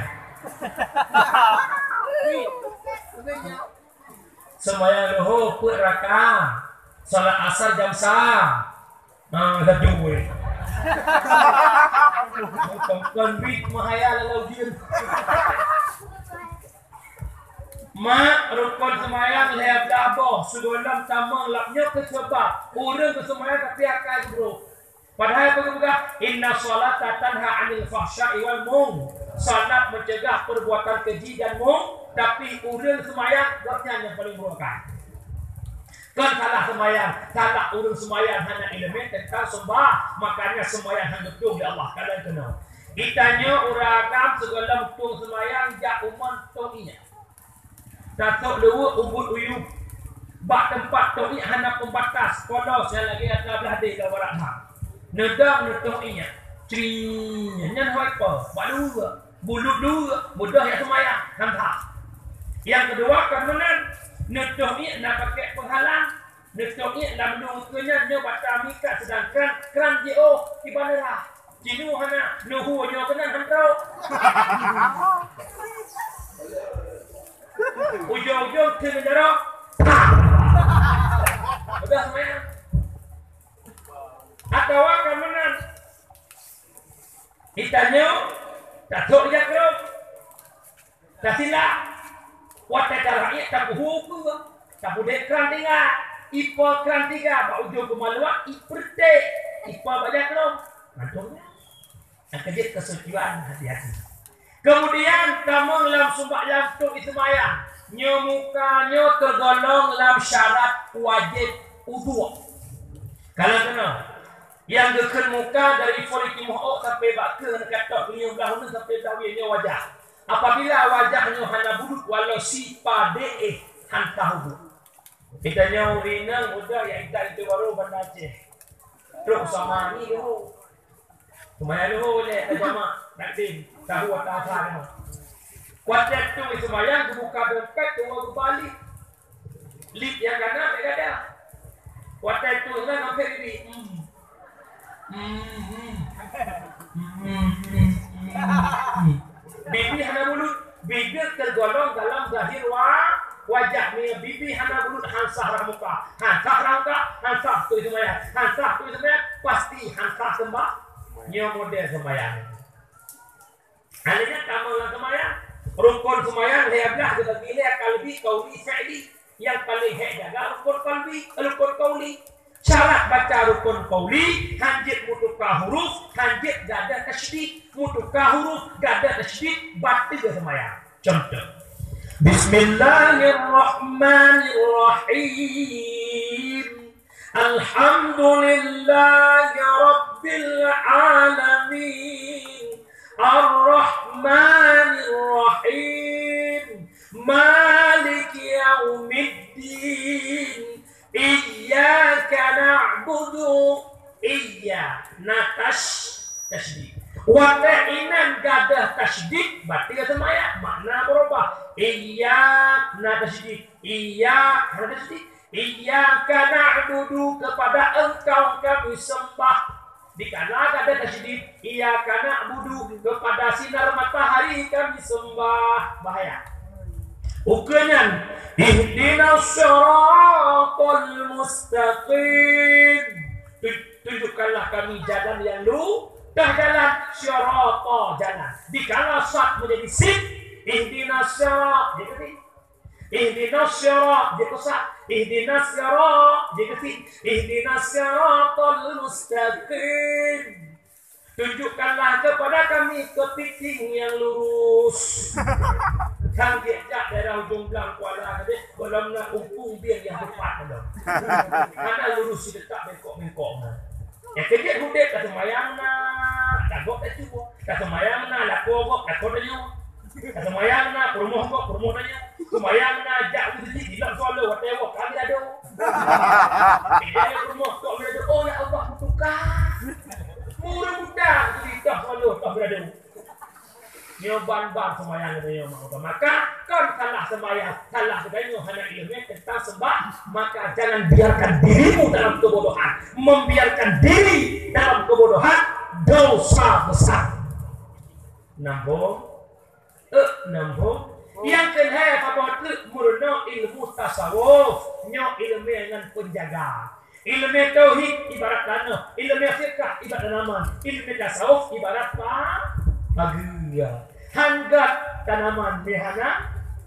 Seumayang luhô peuet rakaat, salat asar jam sa. Ha, laju weh. Kon, kon bit meuhayal lalu jin. Mak, rukon seumayang lhèe blah boh, sigohlom tamong lam nyoe keu sabab ureueng geuseumayang tapi akai brôk. Padahai peugah, "Inna sholata tanha 'anil fahsya'i wal mung-," salat meuceugah peurbuatan keuji dan mung, tapi ureueng seumayang, gobnyan nyang paleng brôk akai. Kon salah seumayang, salah ureueng seumayang hana ileumèe teuntang seumayang, makanya seumayang hana geutueng lé Allah. Kalon keunoe. Geutanyoe ureueng agam sigohlom tueng seumayang jak u mon tueng ié. Tasôk leuweuk ubit u yup. Bak teumpat toh ié hana peubatas, polos nyang lagèe atra blah deh ka warak na. Neudong neutoh ié. Cring, nyan hôi po, bak luweuk, bulut luweuk, beudôh jak seumayang, han that. Nyang keudua kon meunan, neutoh ié na pakèk peunghalang, neutoh ié lam luweuk nyan nyoe bata mikat seudangkan kran jiôh iban rah. Cinu hana, nuhu nyoe keunan han trôk. Ujong-ujong keu meunjarok. Udah semuanya. Atawa ka meunan. Geutanyoe, tatrôk jak trôk. Tasilak, watèe tarakhé tapuhu keue, tapudeh kran tiga, ipa kran tiga bak ujong peumaluak, ipeureutek, ipa bak jakrong. Mantong nyan. Nyang keujeuet keusucian hati-hati. Keumudian tamong lam sumbayang tueng iseumayang, nyoe muka nyoe teugolong lam syarat wajéb uduk. Kalau keunoe, nyang geukheun muka dari phon timoh ôk sampai bak keuh, neukatok tujoh blah uneun sampai blah wieh nyoe wajah. Apabila wajah nyoe hana bulut walau sipadé éh, han sah uduk. Geutanyoe ureueng inong udeb jak intat linto barô Banda Aceh. Trok sama ni dulu. Seumayang luhô lé ka jamak takdim, tahu atau asa nyoe. Watèe tueng seumayang geubuka dompet, tuwoe geuba lip. Lip nyang kana bèk gada. Watèe tueng seumayang gampé bibi. Hmm. Hmm, hmm. Hmm, hmm, hmm, hmm. Bibi hana bulut, bibi tergolong dalam zahir wa-, wajah. Meunyoe bibi hana bulut, han sah rah muka, han sah rah muka, han sah tueng seumayang, han sah tueng seumayang, pasti han sah seumba-, nyoe model seumayang. Akhirnya kamoe lam seumayang, rukon seumayang lhèe blah geubagi lé, qalbi, qauli, fi'li. Nyang paleng hék jaga rukon qalbi, rukon qauli. Syarat baca rukon qauli, hanjeuet meutuka huruf, hanjeuet gadoh tasydid, meutuka huruf, gadoh tasydid, bateue seumayang. Contoh. Bismillahirrahmanirrahim. Alhamdulillahi rabbil alamin. Arrahmanirrahim. Maliki yaumiddin. Iyyaka na'budu. Iyya na tash-, tasydid. Watèe inan gadoh tasydid, bateue seumayang, makna beurubah. Iyya na tasydid. Iyya na tasydid. Iyyaka na'budu, kepada Engkau kami sembah. Dikala gadoh tasydid, iyyaka na'budu, kepada sinar matahari kami sembah. Bahaya. Ukeue nyan, ihdinas siratal mustaqim. Tu-, tunjukkanlah kami jalan yang lu-, tah jalan, sirata jalan. Dikala sad menjadi sin, ihdinas sirat, dia kata, Ihdinas sirat, dia pesan. Ihdinas sirat, dia kata. Ihdinas siratal mustaqim. Tunjukkanlah kepada kami kepiting yang lurus. Kan dia jak daerah ujung belang kuala tadi, belum nak umpung dia yang tepat belum. Karena lurus si dekat bengkok-bengkok. Nyang keu jeuet udeb, ka seumayang na, tagok tacuba. Ka seumayang na, lakoe gob, lakoe tanyoe. Ka seumayang na, peurumoh gob, peurumoh tanyoe. Seumayang na, jak u masjid, ilong swallow, watèe woe, ka meudado. Ilong peurumoh, kok meudado, oh ya Allah, meutuka. Mureung muda, jadi toh swallow, toh meudado. Nyoe ban-ban seumayang geutanyoe, maka kon salah seumayang, salah geutanyoe hana ileumèe teuntang seumba-, maka jangan biarkan dirimu dalam kebodohan. Membiarkan diri dalam kebodohan dosa besar. Nambong, eh, nambong. Nyang keulhèe, saboh teuk meurunoe ilmu tasawuf, nyoe ileumèe ngon peunjaga. Ileumèe tauhid ibarat tanoh, ileumèe fiqah ibarat tanaman, ileumèe tasawuf ibarat pa-, pageue. Han gèt tanaman meuhana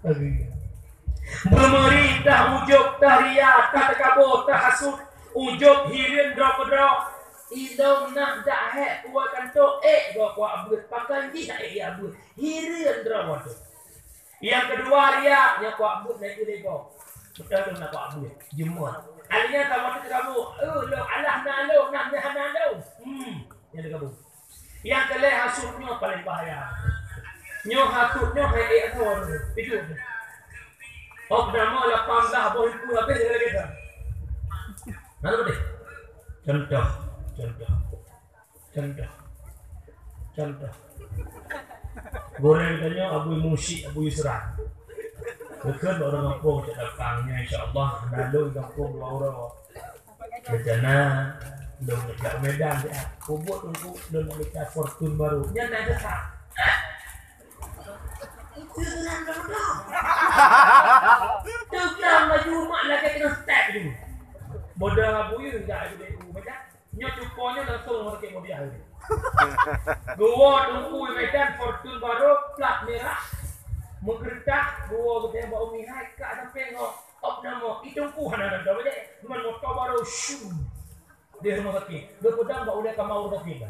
pageue. Beumeuri tah ujub, tah ria, tah takabô, tah hasut, ujub hireuen droe keudroe. Ilôn nah dak hék kuwoe kantô ék gob kuwak beuet, pakon jih ék jak beuet, hireuen droe watèe. Nyang keudua riak, nyoe kuwak beuet na keu lé gob. Beutôi lôn na kuwak beuet, jeumeuet. Akhirnya kamoe teuka bu, "Eh, lôn alah na lôn, na meuhana lôn." Hmm, nyan teuka bu. Nyang keulhèe hasut nyoe paleng bahaya. Nyoe hasut nyoe hai ék asoe nyoe, pijuet nyoe. Ôk nama lapan blah boh iku habéh lagèe-lagèe that. Lalu deh. Contoh, contoh. Contoh. Contoh. Gurèe geutanyoe Abu Musyik, Abu Yusra. Dekat orang kampung cek datang nya, insya Allah, lalu kampung dua orang. Rencana lôn jak Medan dia. Kubur tunggu lôn nak Fortune baru. Nyan nak dekat. Itu orang dah. Tukang baju mak lagi kena step tu. Bodoh Abu Yus dah ada di Medan. Nyoe cupo nyoe langsung sakét mudiah. Geuwoe teungku Medan Fortune baru plat merah. Meugeureudah geuwoe geuteueng bak Umi hai ka sampai ngo op nama i teungku hana ada dah balik. Cuma motor baru shoo. Di rumah sakit. Geupeudong bak ulèe kama ureueng sakit dah.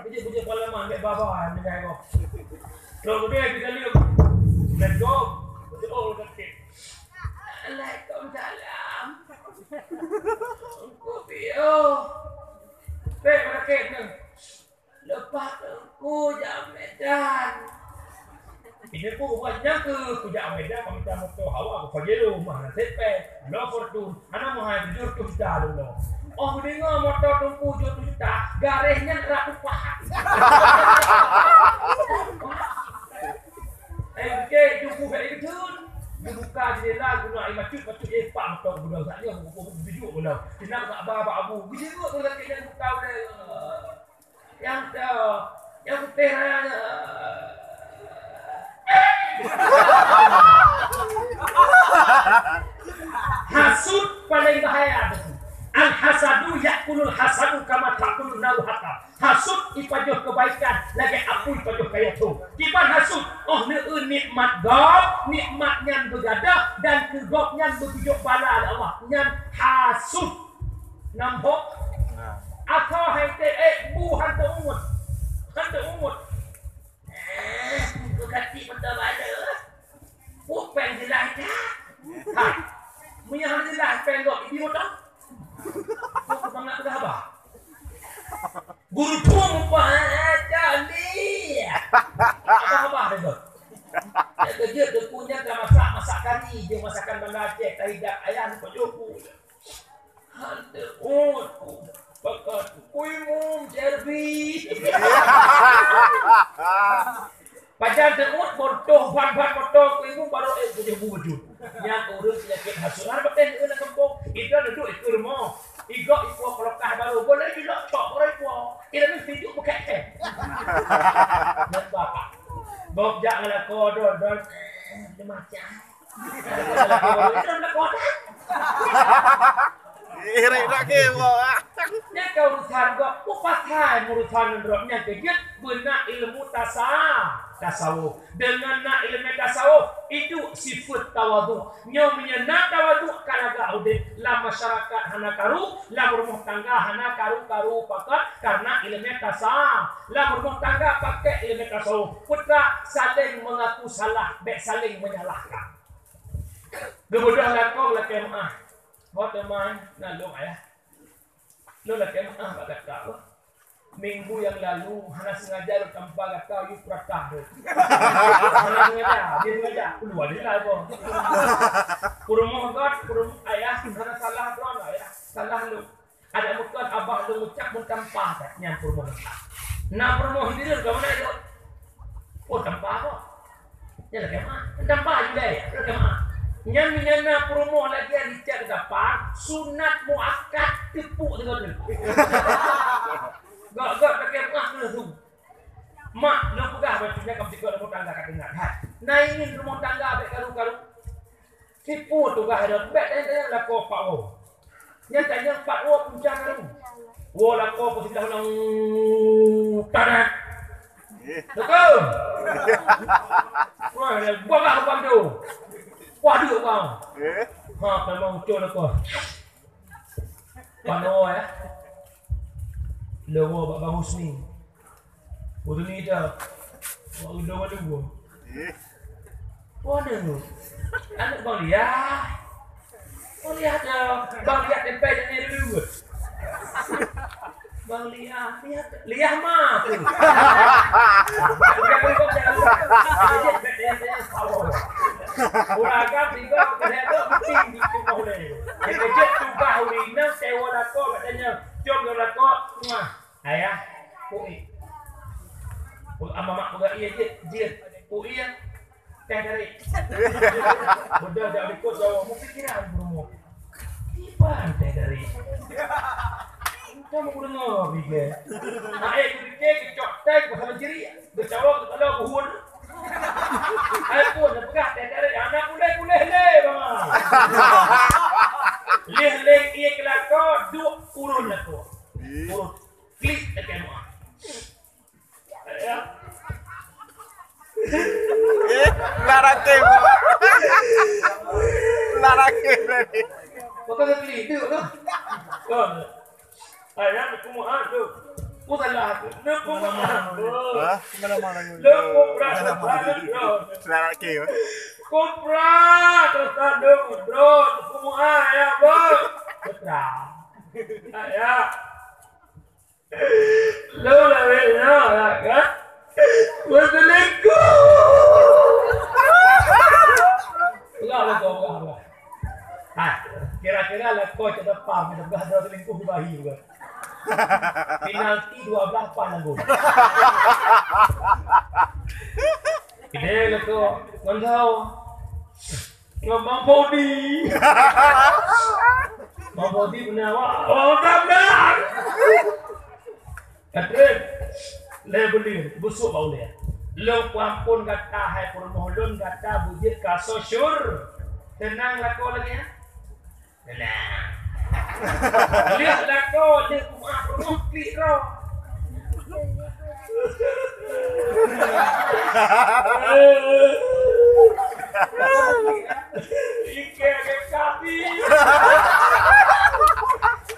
Bujur-bujur pengalaman bèk baba dengan ngo. Terus dia di dalam. Let's go. Bujur ureueng sakit. Waalaikumsalam. Teungku piôh. Bèk meunakét nyoe. Leupah teungku jak Medan. Ini pun buat nyang ke kujak Medan, pamita moto hawa, aku Pajero, mah nasib peh, lo Fortune, anak mah hai tujuh ratus juta dulu. Oh, dengar motor Teungku tujuh ratus juta, garéh nyan rak upah. Eh, oke, Teungku bek itu. Dibuka jendela, guna air macut, macut, eh, pak motor guna, saknya, bujuk guna. Tindak sak ba, bak abu. Gejenguk tu lagi dan buka udah. Nyang, eh, nyang putih raya nyan. Hasut paling bahaya tu. Al-hasadu ya'kulul hasadu kama ta'kulun naru hatab. Hasut ipajoh kebaikan lagèe apui pajoh kayèe thô. Kiban hasut, oh neueu nikmat gob, nikmat nyan beugadoh dan keu gob nyan beupijôk bala lé Allah. Nyan hasut. Nambok. Nah. Atau hai teh, eh, bu hantu ungut. Hantu ungut. Eh, bukati mata bala. Pupeng jelas dah. Ha. Meunyo hana jelas peng gob, ibi moto. Kok bangat peugah haba? Guru tu mupa, eh, kali. Haba-haba dah gob. Ya, kejut, dia punya dah masak, masak kari. Dia masakan Banda Aceh, tahi dak ayah, lupa joku. Hantu, oh, pakat, kui mum, Jerby. Pajan teuôt, bontoh ban-ban moto kui mum, baru, eh, tujoh bujur. Nyang ureueng penyakit hasut. Hana paten ureueng lam kampung. Ida duduk ikeu rumoh. Igok ipua kulkas baru. Boleh juga tok orang ipua. Ida ni sejuk bukan, eh. Nampak? Bob jak ngelako, don, don. Eh, dia macam. Irit lagi, Bok. Nyan ka urusan gob, peue pasai urusan ngon droe nyan keu jeuet beuna ilmu tasa-, tasawuf. Deungon na ilmu tasawuf, iduek sifeuet tawadhu. Nyoe meunyoe na tawadhu ka lagak udeb, lam masyarakat hana karu, lam rumoh tangga hana karu-karu pakat karena ilmu tasa-, lam rumoh tangga pakai ilmu tasawuf. Putra saling mengaku salah, bèk saling menyalahkan. Geubeudôh lakoe lakèe meu'ah. Ho teuma na lôn ayah. Lôn lakèe meu'ah bak gata, bah. Minggu nyang lalu, hana sengaja lôn tampa gata yue peuratah lôn. Hana sengaja, dia sengaja. Keuluwa dia lah, bah. Peurumoh gata, peurumoh ayah, hana salah droe, ayah. Salah lôn. Adak bukon abah lôn ucap meutampa that nyan peurumoh. Na peurumoh hireuen ka meunan jaweueb. Oh, tampa kok. Nyan lakèe meu'ah. Tampa judai, lakèe meu'ah. Nyan, nyan na peurumoh lagèe Richard Gappar, sunat muakkad teupuk sigoe teuk. Gok-gok lakèe meu'ah keuneuk su. Mak, lôn peugah bacut nyan ka meusigoe rumoh tangga ka teungat. Hai, na ingin rumoh tangga bèk karu-karu. Sipu tugaih droe, bèk tanyong-tanyong lakoe pat woe. Nyan tanyong pat woe punca karu. Woe lakoe peusidah ulang tadat. Eh. Betul. Wah, dia bagah lubang tu. Wah, dia bang. Eh. Ha, memang betul lakoe. Panoe, ya. Lewoe bak Bang Husni. Husni dah. Bak Udo Malu. Eh. Mana tu? Aneuk Bang Liah. Bang Liah dah. Bang Liah tempel dengan dulu. Bang Liah, Liah, Liah ma tu. Jangan lupa, jangan lupa. Dia, dia, dia, dia, dia, Urang agam tiga, kena tu, penting di tuboh lé. Dikeujeuet tugaih ureueng inong, sewa lakoe, katanya, "Jom lôn lakoe, muah." Ayah, kui. Ama mak peugah, "Iya, jeuet, jeuet." Kui, teh tarék. Beudôh jak likot Jawa, meupikiran peurumoh. Kiban teh tarék. Kamu kudeungoe, Bige. Aé geupiké, geucok teh, pasal menciri. Geucawok kepala buhun. Hai pun, peugah teh tarék, hana puléh-puléh lé, Bang. Leh leng ié keu lakoe, duek urut lakoe. Urut. Klik tekan muah. Ya. Eh, dah rakib. Dah rakib tadi. Bukan klik, duek tu. Kon. Ayah, neupeumeu'ah lôn. Ku salah. Neupeumeu'ah lôn. Hah? Lôn kuprat dosa lôn. Kuprat dosa lôn, droe. Neupeumeu'ah, ya, bang. Putra. Ayah. Lôn lawét nyoe, ya, kan? Beuselingkuh. Lakoe cok dapa, meudah-mudahan droe selingkuh dibahi bukan. Penalti dua belas pan nanggung. Kidai lakoe ngon Bang Fodi. Bang Fodi beuna awak. Oh, tak benar. Kateuh, lé buleuen, busuk bak ulèe. Lôn peuampôn gata, hai peurumoh lôn, gata beujeuet ka soe syur. Teunang lakoe lagèe nyan? Teunang. Lheueh lakoe, lheueh peurumoh, klik droe. Ikèe lé kaki.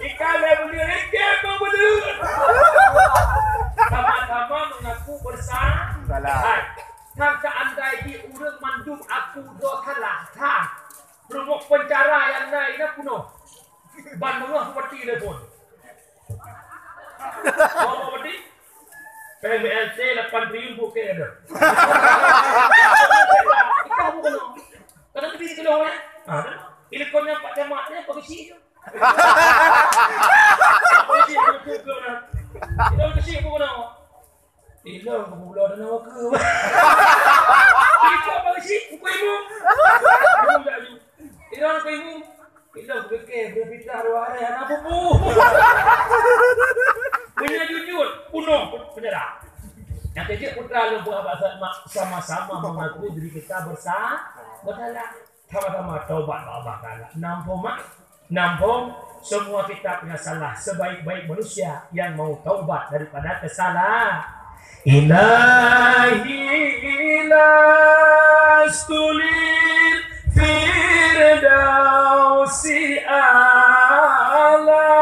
Ikèe lé buleuen, ikèe lé buleuen. Sama-sama mengaku bersalah. Salah. Hai, kan seandai jih ureueng mandum aku droe salah, kan? Rumoh penjara nyang na inan peunoh. Ban meungoh peuti lé phôn. Meungoh peuti? P M B L T lapan triliun bukan ada. Kita bukan. Kadang lebih kilo ya. Ah, kan? Ini kau nyampak jamak ni apa besi tu? Apa besi tu tu tu. Kita besi bukan apa? Ilong keu bulo dan awak keu. Ilong bak besi, buku ibu. Ibu tak ju. Ilong keu ibu. Ilong keu keu, keu pitah dua hari, anak pupu. Punya jujur, bunuh penjara. Yang kejut putra leumbah bahasa mak sama-sama mengaku diri kita bersa-, bersalah. Sama-sama taubat bak Allah Taala. Nampung mak, nampung semua kita punya salah sebaik-baik manusia yang mau taubat daripada kesalahan. Ilahi lastu lil firdausi a'la.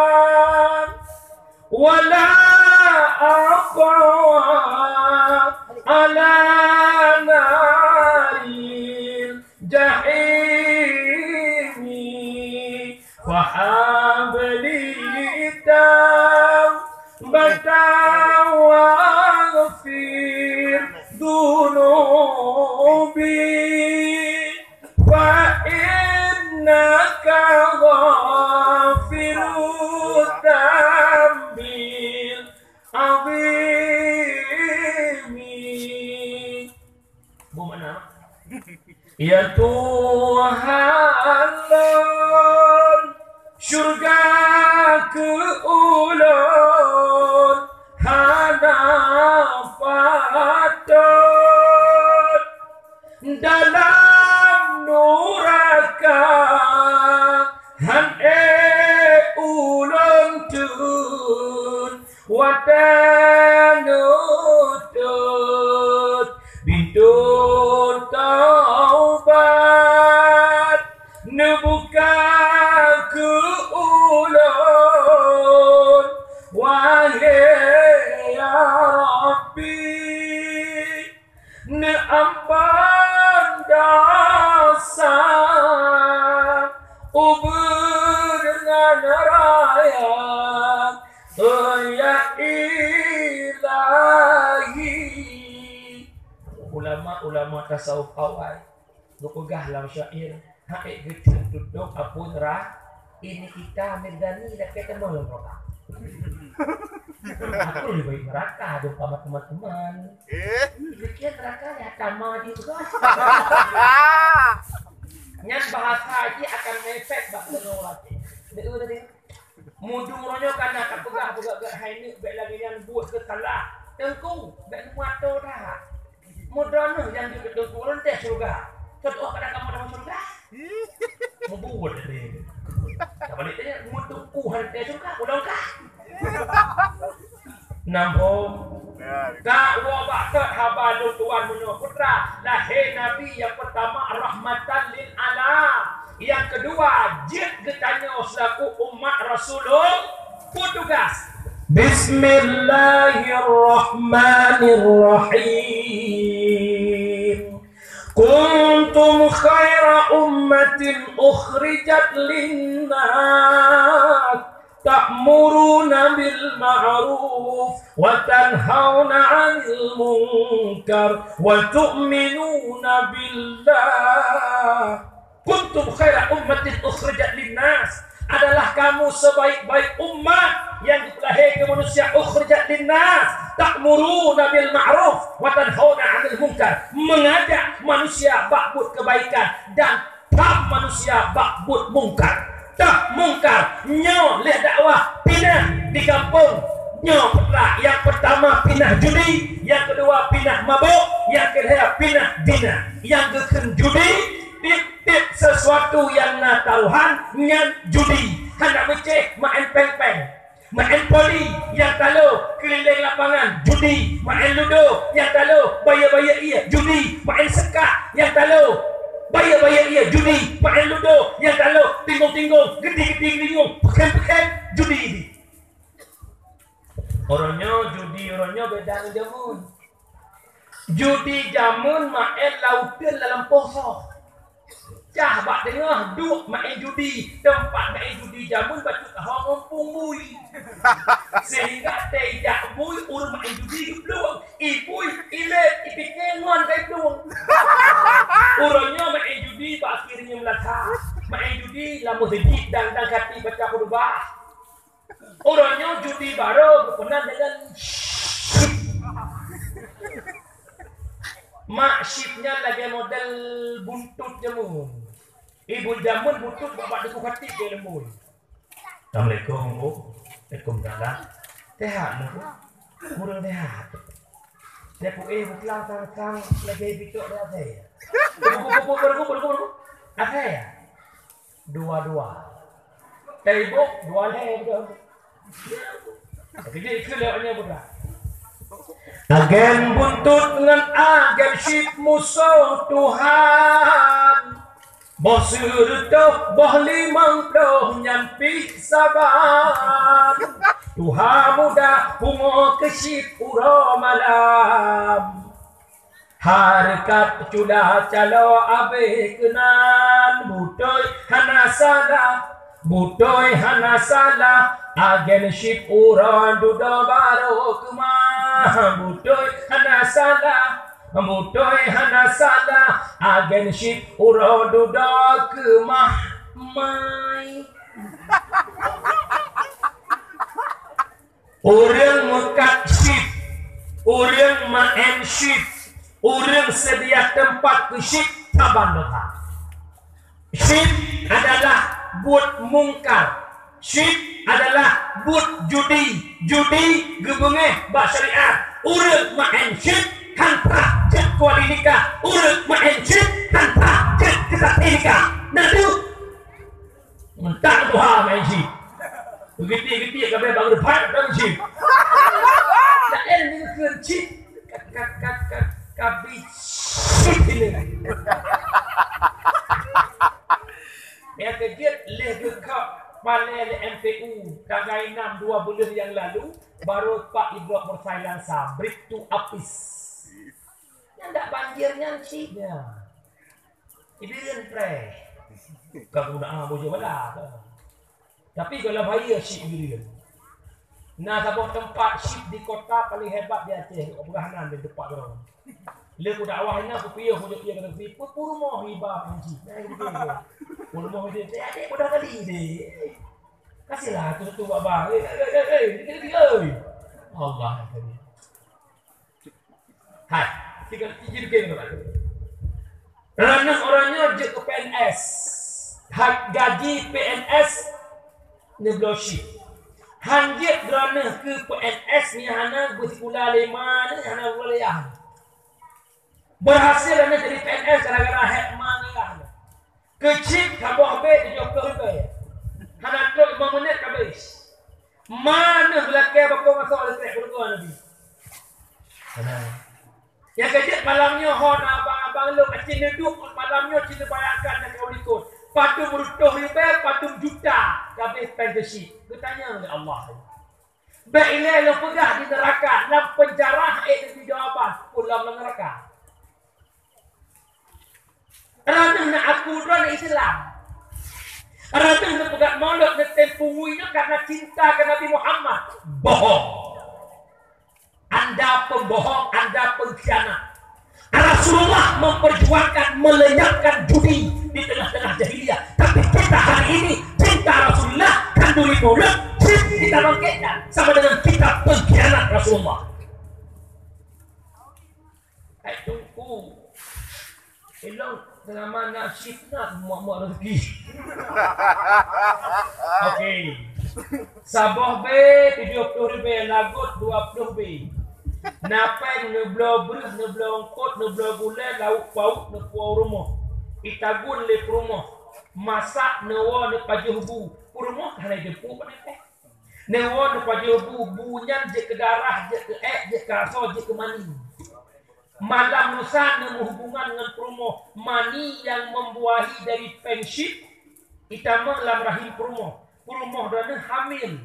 Wala aqwa ala naril jahimi. Fahabli taubatan waghfir dunubi. Fa innaka ghafirudz dzambil azimi. Bu makna? Ya Tuhan lôn, syurga keu ulôn hana patot. Dalam nuraka han ék ulôn thôn, watée neutôt pintoe taubat, neubuka keu ulôn, wahai ya Rabbi. Neuamphon desya ubeut ngon raya, oh ya Ilahi. Ulama-ulama tasawuf awai geupeugah lam syair, han ék geucok tutong apui neuraka. Ini kita Mirdani lakée teuma lam neuraka. Aku lebih baik neuraka daripada teman-teman. Eh? Demikian neuraka ya, sama juga. Nyan bahasa jih akan ngefek bak ureueng laén. Deuh tadi. Mudu uroe nyoe kana ka peugah-peugah gét hai neuk bék lagée nyan buet keu salah. Teungku, bék neumeuatoe that. Muda neuh nyang jeuet keu teungku lôn teuh syeuruga. Teutoh kadang kamoe dalam syeuruga. Mubuet deh. Ka balik tanya, mutuku hai teuh syeuruga, ulôn ka. Nambong. Ka woe bak teuh haba lôn tuan meunyoe putra lahé Nabi nyang peutama rahmatan lil alam. Nyang keudua, jeuet geutanyoe seulaku umat Rasulullah, peue tugas? Bismillahirrahmanirrahim. Kuntum khaira ummatin ukhrijat linnas. Ta'muruna bil ma'ruf wa tanhauna 'anil munkar wa tu'minuna billah. Kuntum khaira ummatin ukhrijat linnas. adalah kamu sebaik-baik umat yang dilahirkan manusia, ukhrijat linnas, ta'muruna bil ma'ruf wa tanhauna 'anil munkar, mengajak manusia bak buet kebaikan dan tham manusia bak buet mungkar. Tham mungkar, nyoe lheueh dakwah pinah di gampông. Nyoe peugah, nyang peutama pinah judi, nyang keudua pinah mabök, nyang keulhèe pinah zina. Nyang geukheun judi, tiep-tiep sesuatu nyang na taruhan nyan judi. Hana meucéh maén péng-péng. Maén poli nyang talo keulileng lapangan, judi. Maén ludo nyang talo bayeue-bayeue ié, judi. Maén seukak nyang talo bayeue-bayeue ié, judi. Maén ludo nyang talo tinggong-tinggong, geuti-geuti geulinyueng, peukhém-peukhém, judi. Uroe nyoe judi, uroe nyoe beda ngon jameun. Judi jameun maén lauteun lam lampôh soh. Cah bak teungoh duek maén judi, teumpat maén judi jameun bacut tahong umpung bui. Sehingga teuh jak bui ureueng maén judi geuplueng. Ibui, ilét, ipike ngon kai plueng. Uroe nyoe maén judi bak akhé nyoe meulata. Maén judi lam meuseujid dan, dan kati baca khutbah. Uroe nyoe judi barô geupeunan deungon chip. Mak chip nyan lagèe model buntut jameun. Ibu jameun buntut bak, bak teungku kati keu leumbôi. Assalamualaikum, Bu. Waalaikumsalam. Sehat, Bu? Kurang sehat. Saya pun, eh, buklang sang-sang lagèe bitok dah saya. Bu, bu, bu, bu, bu, bu, bu, bu. Asai ya? Dua-dua. Taiboh dua lhèe beutôi. Jadi, itu lewatnya budak. Agen buntut ngon agen chip musoh Tuhan. Boh sireutôh, boh limong ploh nyan pih saban. Tuha muda pungo keu chip uroe malam. Hareukat cula calo abéh keunan, beutôi hana salah, beutôi hana salah, agen chip uroe dudoe barô keumah. Beutôi hana salah, beutôi hana salah, agen chip uroe dudoe keumah mai. Ureueng meukat chip, ureueng maén chip, ureueng seudia teumpat keu chip saban dosa. Chip adalah buet mungkar. Chip adalah buet judi. Judi geubeungéh bak syariat. Ureueng maén chip han prah jeuet keu wali nikah. Ureueng maén chip han prah jeuet keu saksi nikah. Na deuh? Mantap tuha main chip. Geuti-geuti ka bèe bang depan main chip. Laén ni keu chip. Ka, ka, ka, ka, ka bi chip ini. Nyang keujeuet lheueh geukheun palèe lé M P U tanggai nam dua buleuen nyang lalu, baru Pak Idrok Mursail Lansa, brip tu apis. Nyang dak banjir nyan chip nyan. Ibireuen preh. Ka guna ah, bujur bala ka. Tapi kalau bahaya chip ibireuen. Na saboh teumpat chip di kota paling hebat di Aceh, peugah nan di teumpat droe. Lé ku dakwah inan, ku piôh, ku jok ié kata, "Pi, pu, pu rumoh iba chip." Nah, itu dia. Pu rumoh dia, "Eh, adik, bodoh kali deh. Kasihlah tu satu bak bang. Eh, eh, eh, eh, eh, eh, eh, eh." Allah Akbar. Hai, tiga, tiga, tiga, tiga. Droeneuh uroe nyoe jeuet keu P N S. Hai, gaji P N S neubloe chip. Han jeuet droeneuh keu P N S nyang hana beusikula lé ma, hana lulus kuliah. Berhasil droeneuh jadi P N S gara-gara hék ma ngon ayah. Keu chip saboh bèk tujoh ploh ribèe. Hana trok lima menit ka habéh. Ma neuh lakèe bak masa leutrek keuluwa Nabi. Hana. Nyang keujeuet malam nyoe ho na abang-abang lôn, aci neuduek malam nyoe ci neubayangkan nyang ka u likot. Padum reutôh ribèe, padum juta ka habéh péng keu chip. Geutanyong lé Allah. Bèk ilèe lôn peugah di neuraka, lam peunjara ék neubi jawaban, ulôn lam neuraka. Droeneuh na aku droeneuh Islam. Droeneuh neupeugah mulod neutem pungui nyoe karena cinta keu Nabi Muhammad. Bohong. Anda pembohong, Anda pengkhianat. Rasulullah memperjuangkan melenyapkan judi di tengah-tengah jahiliyah. Tapi kita hari ini Kita Rasulullah, khanduri Maulud, cit kita bangkitkan sama dengan kita pengkhianat Rasulullah. Hai Teungku, ilong selama nasib nak muak-muak rezeki. Okey. Saboh B tujuh puluh ribèe, lagot dua puluh B. Na péng neubloe breuh, neubloe eungkôt, neubloe gulèe, lauk pauk, neupuwoe rumoh. Itagun lé peurumoh. Masak neuwoe neupajoh bu. Peurumoh hana jeuet bu pané péng. Neuwoe neupajoh bu, bu nyan jeuet keu darah, jeuet keu èk, jeuet keu asoe, jeuet keu mani. Malam lusa neuhubungan ngon peurumoh, mani nyang membuahi dari péng syit itamong lam rahim peurumoh. Peurumoh droeneuh hamil.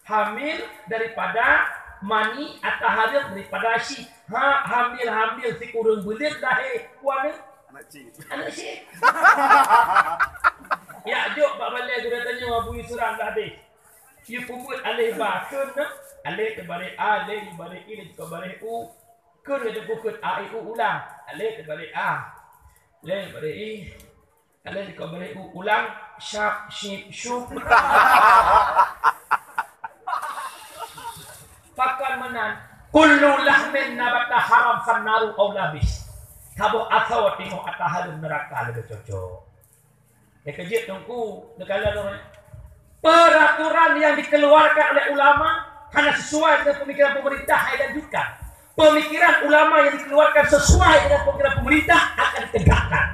Hamil daripada mani atau hamil daripada syit. Ha, hamil-hamil sikureueng buleuen lahé. Ku aneuëk? Anak syit. Anak syit. Yak jok bak balèe geutanyoe Abu Yusran dah habéh. Yue peubuet alèh ba, kheun na. Alèh teubarèh A, lhèe teubarèh I, lhèe teubarèh U. Kheun lhèe teupeukeut A, I, U ulang. Alèh teubarèh A. Lhèe teubarèh I. Alèh teubarèh U ulang. Syap, syip, syup. Pakon meunan. Kullu lahmin nabata haram fannaru aula bih. Saboh asoe timoh ata hareuem neuraka leubeh cocok. Nyang keujeuet Teungku, neukalon ureuëng. Peraturan yang dikeluarkan oleh ulama hana sesuai dengan pemikiran pemerintah, hai lanjutkan. Pemikiran ulama yang dikeluarkan sesuai dengan pemikiran pemerintah akan ditegakkan.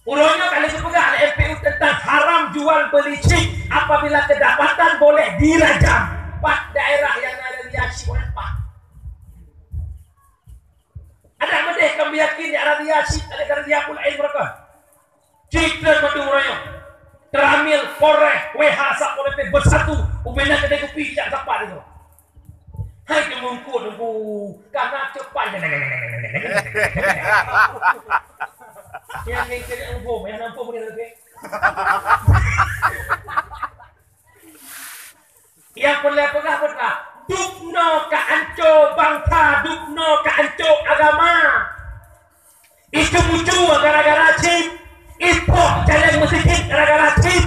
Uroe nyoe ka lheueh geupeugah lé M P U tentang haram jual beli chip, apabila kedapatan boleh dirajam. Pat daerah nyang na razia chip, pat? Adak meudeh ka meuyakin di Arabia Saudi, ada Arabia pun laén meureuka. Citra Madura nyoe. Teramil Polres, W H Satpol P P bersatu, ubena kedai kopi jak sapat itu. Hai teungku, teungku, karena cepat. Yang ni kena hukum, yang nampak boleh lebih. Nyang peureulèe peugah beutôi, dubnoe ka anco bansa, dubnoe ka anco agama. Icu-mucu gara-gara chip, ipoh jalan meuseujid gara-gara chip,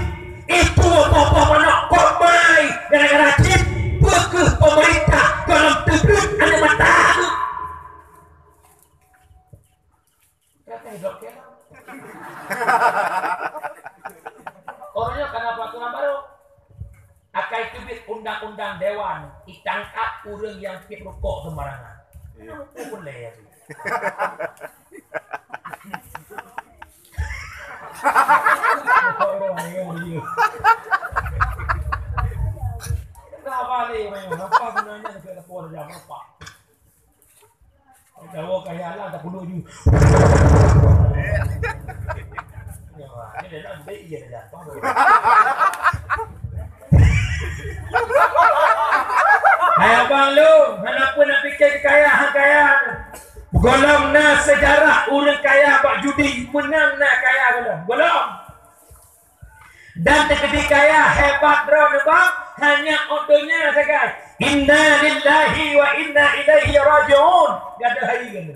icu poh-poh manok kok mai gara-gara chip. Peu kheueh pemerintah gohlom teubleuet aneuk mata? Katanya dok ya. Orangnya karena peraturan baru. Akai teubiet undang-undang dewan, itangkap ureuëng nyang tiep rukok sembarangan. Iya. Boleh ya tu. Kenapa ni? Apa gunanya nak kena lapor jam apa? Dawa kaya lah, tak puluh ju. Ya, ini dah nak beli, iya dah. Hai abang lu, hana pun nak fikir kaya, kaya. Golom na sejarah ureuëng kaya bak judi, menang na kaya golom. Golom. Dan teukeudi kaya hebat droe neuba, hanya ôk donya sagai. Inna lillahi wa inna ilaihi raji'un. Gadoh hai keunoe.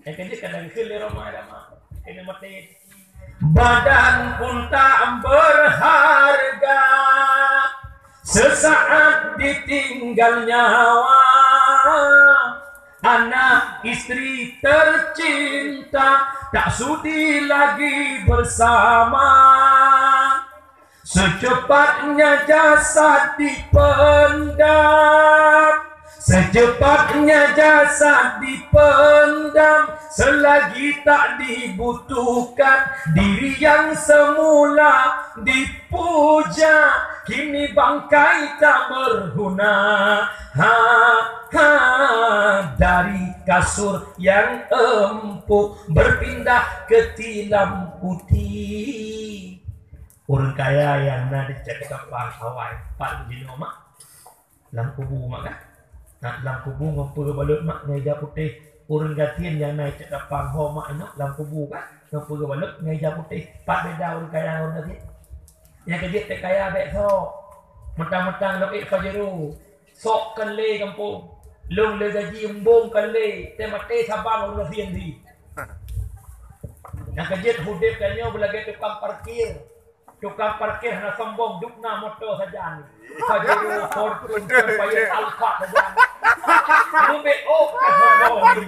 Nyang keujeuet ka lagèe kheun lé Roma agama. Keuneuk maté. Badan pun tak berharga, sesaat ditinggal nyawa. Anak istri tercinta tak sudi lagi bersama. Secepatnya jasad dipendam, secepatnya jasad dipendam, selagi tak dibutuhkan diri yang semula dipuja, kini bangkai tak berguna. Ha, ha, dari kasur yang empuk berpindah ke tilam putih. Ureuëng kaya nyang na di cakapang awai, pat jinoe mak? Lam kubu mak kan? Nah, lam kubu ngon peue balot mak ngon ija putéh. Ureuëng gasien nyang na di cakapang ho mak inong lam kubu kan? Ngon peue balot ngon ija putéh. Pat beda ureuëng kaya ngon ureuëng gasien? Nyang keujeuet teuh kaya bèk sok. Mentang-mentang lok ék Pajero. Sok keu lé gampông. Lôn lé gaji embong keu lé, teumaté saban ureuëng gasien di. Nyang keujeuet udép tanyoe beulagèe tukang parkir. Tukang parkir hana sombong, dubna moto sajan. Pajero, Fortuner, Pajero, Alphard sajan. Leubeh oh ka sombong.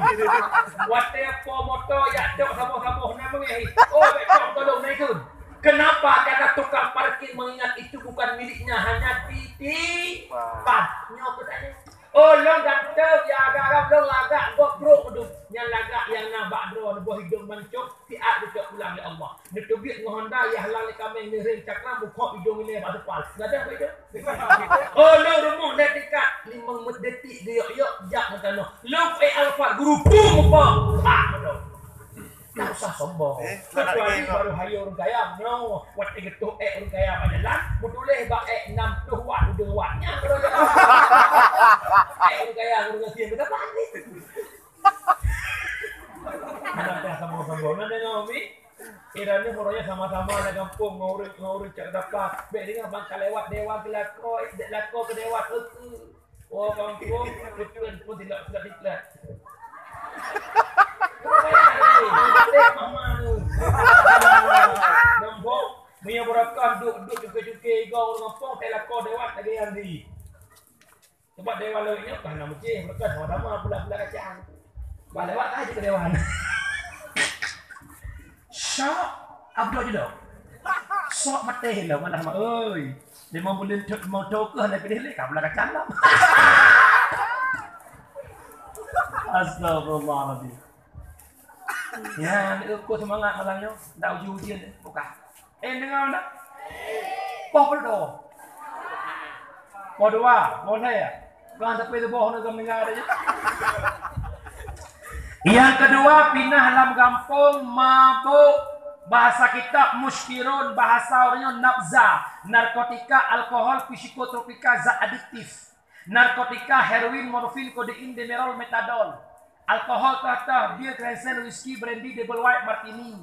Watèe po moto jak cok saboh-saboh na meungéh. Oh, bèk cok tolong na ikheun. Kenapa? Karena tukang parkir mengingat itu bukan miliknya, hanya titipan. Nyoe peutanyaan. Oh, lôn ganteng, ya agak-agak lôn lagak gob brok dum. Nyang lagak nyang na bak droe neuboh idong mancok, siat geucok pulang lé Allah. Neuteubiet ngon Honda, ya halal lé kaméng, neurem cakram, bukok idong ilèe bak depan. Gadoh bak idong. Oh, lôn rumoh lhèe tingkat, limong detik geuyok-yok, jak meutanyoe. Lôn ék Alphard, guru pum mupa. Ha, beutôi. Tak usah sombong. Eh, kecuali baru hayo ureueng kaya, no. Watèe geutoh ék ureueng kaya bak jalan, meutuléh bak ék enam puluh watt, udeueng watt. Nyan baru jalan. Ék ureueng kaya, ureueng gasien, kita balik. Anak dah sombong-sombong. Nah, deungö, Umi. Kira ni uroe nyan sama-sama na gampông ngon ureueng, ngon ureueng cak dapat. Bèk deungö bang ka lewat dewan keu lakoe, ék dek lakoe keu dewan keu. Oh, gampông, beutôi pun tidak, tidak diklat. Gampông, meunyoe beureukat duek-duek cuke-cuke igoe ureueng gampông, tai lakoe dewan lagèe nyan di. Sebab dewan lawét nyoe ka na meucéh, beureukat sama-sama pula-pula kacang. Bah lewat aja ke dewan. Syok, Abdul Jilok. Sok maté lom, alah mak oi. Limong buleuen tu, limong tu keuh hana piléh lé, ka pula kacang lom. Astagfirullahaladzim. Ya, ni ukur semangat malam nyoe. Dak uji-ujian deh, buka. Eh, dengar tak? Poh berdoa. Poh dua, poh lhèe. Bukan sampai leuboh ni kami dengar aja. Yang kedua, pinah lam gampông, mabuk, bahasa kita muskirun, bahasa orang nafza, narkotika, alkohol, psikotropika, zat adiktif. Narkotika, heroin, morfin, kodein, demerol, metadol. Alkohol, teh-teh, bir, Krensel, whisky, brandy, double white, martini.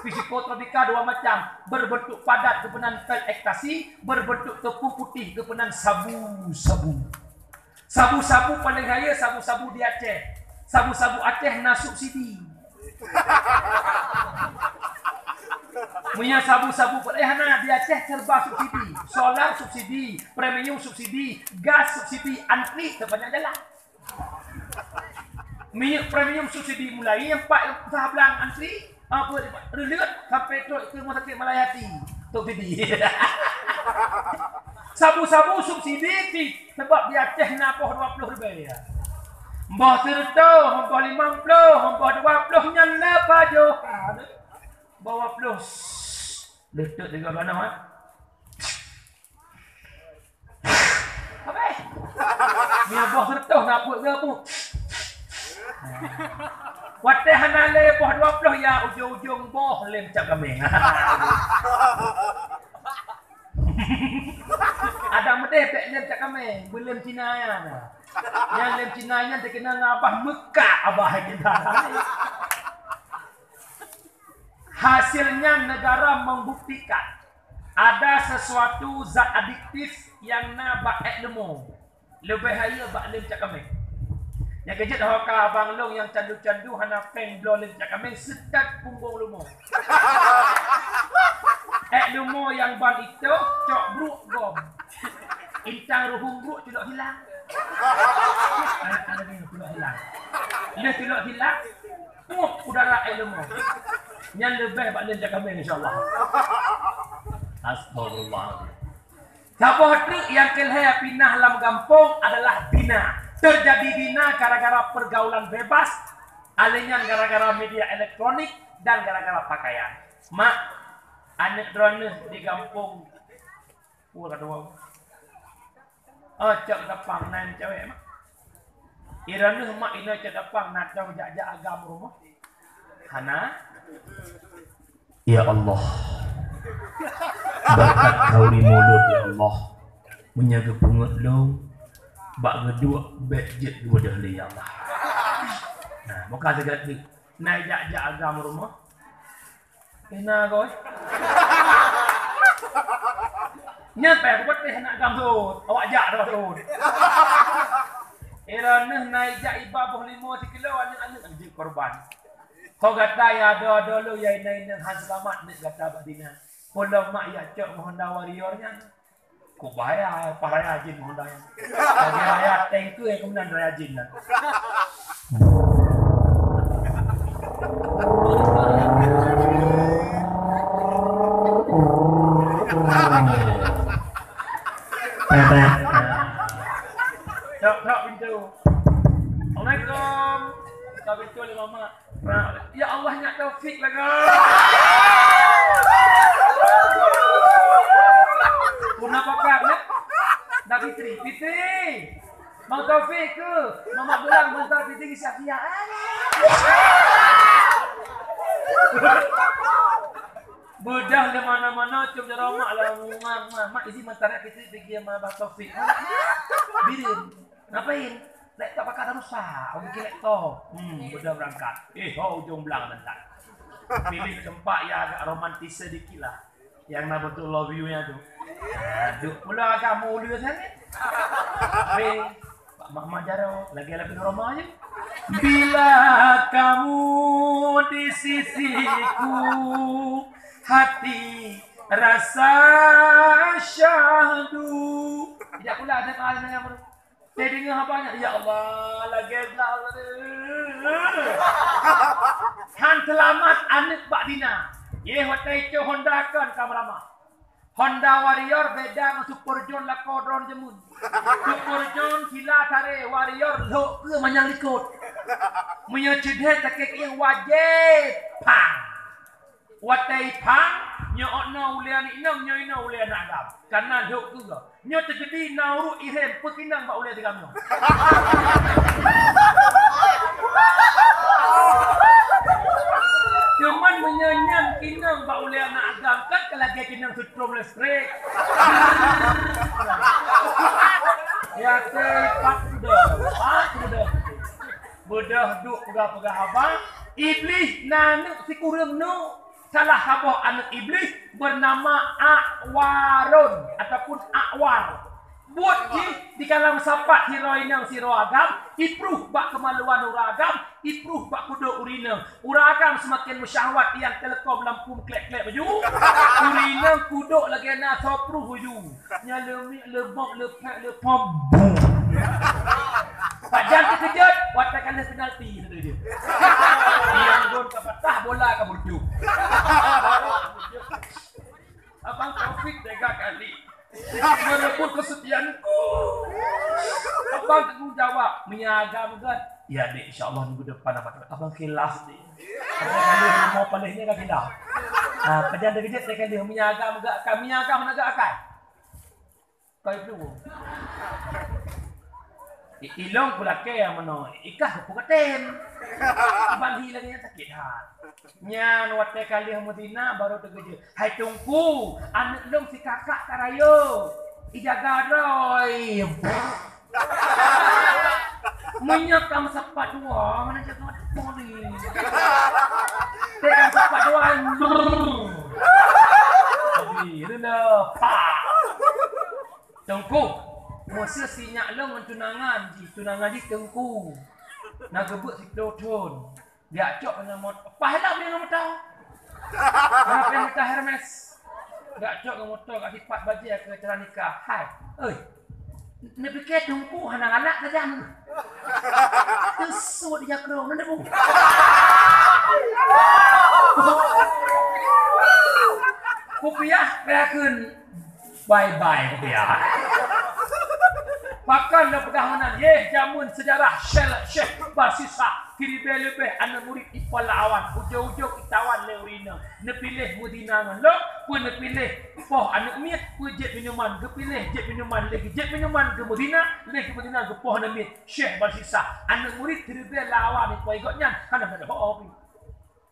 Psikotropika dua macam, berbentuk padat geupenan pil ekstasi, berbentuk tepung putih geupenan sabu-sabu. Sabu-sabu paléng rayeuk sabu-sabu di Aceh. Sabu-sabu Aceh na subsidi. Meunyoe sabu-sabu peureulèe hana di Aceh serba subsidi. Solar subsidi, premium subsidi, gas subsidi, antri teuh banyak jalan. Minyeuk premium subsidi mulai empat saha blang antri, apa, reuleuet sampai trok ke rumah sakit Malayati. Subsidi. Sabu-sabu subsidi ti sebab di Aceh na poh dua puluh ribèe. Boh sireutoh, boh limong ploh, boh dua ploh nyan na pajoh. Boh dua ploh. Leutot juga bana, ha? Habéh. Mia boh sireutoh na buet geubu. Watèe hana lé boh dua ploh ya ujong-ujong boh lem cap kaméng. Ada meudeh bèk lem cap kaméng, beulem Cina nyan. Nyan lem Cina nyan terkenal ngon abah Mekah, abah kita. Hasilnya negara membuktikan ada sesuatu zat adiktif yang na bak ék leumo. Leubeh hayeue bak lem cap kaméng. Nyang keujeuet ho ka abang lôn nyang candu-candu hana péng bloe lem cap kaméng seutat punggong leumo. Ék leumo nyang ban itoh cok bruk gom. Intang ruhueng bruk culok hilang. Anak-anak ni culok hilang. Lheuh culok hilang, pup udara ék leumo. Nyan leubeh bak lem cap kaméng insya-Allah. Astagfirullah. Saboh treuk nyang keulhèe pinah lam gampông adalah zina. Terjadi zina gara-gara pergaulan bebas, alèh nyan gara-gara media elektronik dan gara-gara pakaian. Mak, aneuk droeneuh di gampông, oh, ka tuwo. Oh, cok dapang nan cewek, Mak. Droeneuh mak inoe cok dapang na dong jak-jak agam rumoh. Hana? Ya Allah. Berkat khauri mulod, ya Allah. Meunyoe geupeungeut lôn, bak geuduek bèk jeuet geubeudôh lé, ya Allah. Nah, muka teuga teuk. Na jak-jak agam rumoh. Kena koi. Nyan payah kupeuteh aneuk agam sot. Awak jak dah sot. Droeneuh na jak iba boh limo sikilo, aneuk-aneuk jeuet korban. Ho gata nyang adoe-adoe lôn, nyang inong-inong han seulamat, neuk gata bak zina. Peulom mak jak cok ngon Honda Warrior nyan. Kok bahaya, paih raya jén ngon Honda nyan. Lagèe raya tank keu keunan raya jén nyan. Tok, tok pintu. Assalamualaikum. Buka pintu lé mamak. Nah, ya Allah, nyak Taufik lah kau. Puna pakar, ya? Dah Fitri, Fitri. Bang Taufik ke? Mamak bilang Bang Taufik tinggi Syafiah. Bedah di mana-mana, cuma jaroe mak lah. Mak, mak, mak, izin mantara Fitri pergi sama Bang Taufik. Birin. Ngapain? Laptop kakak dah rusak, orang bikin laptop. Hmm, udah berangkat. Eh, ho ujong blang lantai. Pilih tempat yang agak romantis sedikit lah. Yang nak bentuk love you-nya tu. Aduh, pula agak mulia sangat. Tapi, Pak Mak Majaro, lagi lebih drama je. Bila kamu di sisiku, hati rasa syahdu. Tidak pula ada malam yang baru. Saya dengar abang nyan, ya Allah, lagèe blah. Han seulamat aneuk bak Dina. Yeh, watèe icok Honda kon ka meuramah. Honda Warrior beda ngon Super John lakoe droen jameun. Super John sila taré, Warrior lhok keu manyang likot. Meunyoe ceudet takèe kieng wajéb. Pang! Watèe ipang, nyoe inoe ulèe aneuk inong, nyoe inoe ulèe aneuk agam. Kana lhok keu gob. Nyoe teukeudi na ureueng irem peukinong bak ulèe tigam nyoe. Cuman meunyoe nyan kinong bak ulèe aneuk agam, kan ka lagèe kinong sutrom listrik. Ya, teupat sudah, pat sudah. Beudôh duek peugah-peugah haba, Iblih na aneuk sikureueng nu. Salah saboh aneuk Iblih beunama Akwarun ataupun Akwar. Buet jih di kalam sapat sidroe inong sidroe agam, ipruh bak keumaluan ureueng agam, ipruh bak kudok ureueng inong. Ureueng agam seumaken meusyahwat nyang teuleukom lampu meuklek-klek baju. Ureueng inong kudok lagèe na soe pruh baju. Nyan leumiek, leubok, leupek, leupom. Bum. Pajan teukeujot, watèe ka lheueh penalti, kata dia. Nyang gon ka patah, bola ka meureudôk. Abang Taufik tega kali merebut kesetiaanku. Abang tanggung jawab, meunyo agam gèt. Ya, Dek, insya Allah minggu depan abang, abang khilaf, Dek. Abang paléh, mau paléhnya ka khilaf. Ah, pajan teukeujot, Dek, kali meunyo agam gèt, kami agam na gèt akai. Kai plueng. I-, ilong kulakèe meunoe, ikah kupeugötem. Ban hi lagèe nyan sakét that. Nyan watèe ka lheueh meuzina barô teukeujot. Hai Teungku, aneuk lôn si kakak ka rayeuk. Ijaga droe. Meunyoe ka meusapat dua, mana jaga poli. Teu ka meusapat dua. Abi, rena, pa. Teungku, meuseu si nyak lôn ngon tunangan jih, tunangan jih Teungku. Na geubeuet siplôh thôn. Geujak cok ngon mot-, paih lom ngon moto. Paih moto Hermes. Geujak cok ngon moto, geujak sipat bajèe keu acara nikah. Hai, oi. Neupiké Teungku hana galak sajan. Teusut di jakrong, na bu. Kupiah, piah kheun. Bye-bye, kupiah. Pakon lôn peugah meunan, yeh, jameun seujarah Syekh, Syekh Barsisa, siribèe leubeh aneuk murit ipoh lawan, ujong-ujong itawan lé ureueng inong. Neupiléh meuzina ngon lôn, peue neupiléh poh aneuk miet, peue jép minuman, geupiléh jép minuman, lé jép minuman geumeuzina, lé geumeuzina geupoh aneuk miet. Syekh Barsisa, aneuk murit siribèe lawan ipoh gobnyan, hana geupoh pih.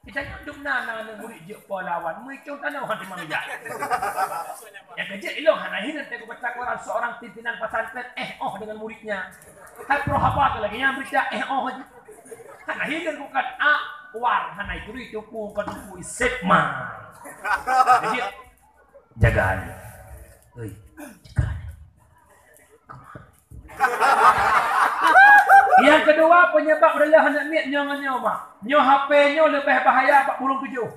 Kita nyoe dum na, na aneuk murit jeuet poh lawan, meuicong tanoh hana teuma meujak. Nyang keujeuet ilong hana hireuen teuka baca koran seorang pimpinan pesantren eh oh dengan muridnya. Hai proh haba keu lagèe nyan berita eh oh aja. Hana hireuen bukan a war, hana ituri tupu bukan tupu isep ma. Keujeuet jagaan. Hei, jagaan. Nyang keudua, penyebab reuloh aneuk miet nyoe ngon nyoe, mak. Nyoe H P nyoe leubeh bahaya bak burông tujoh.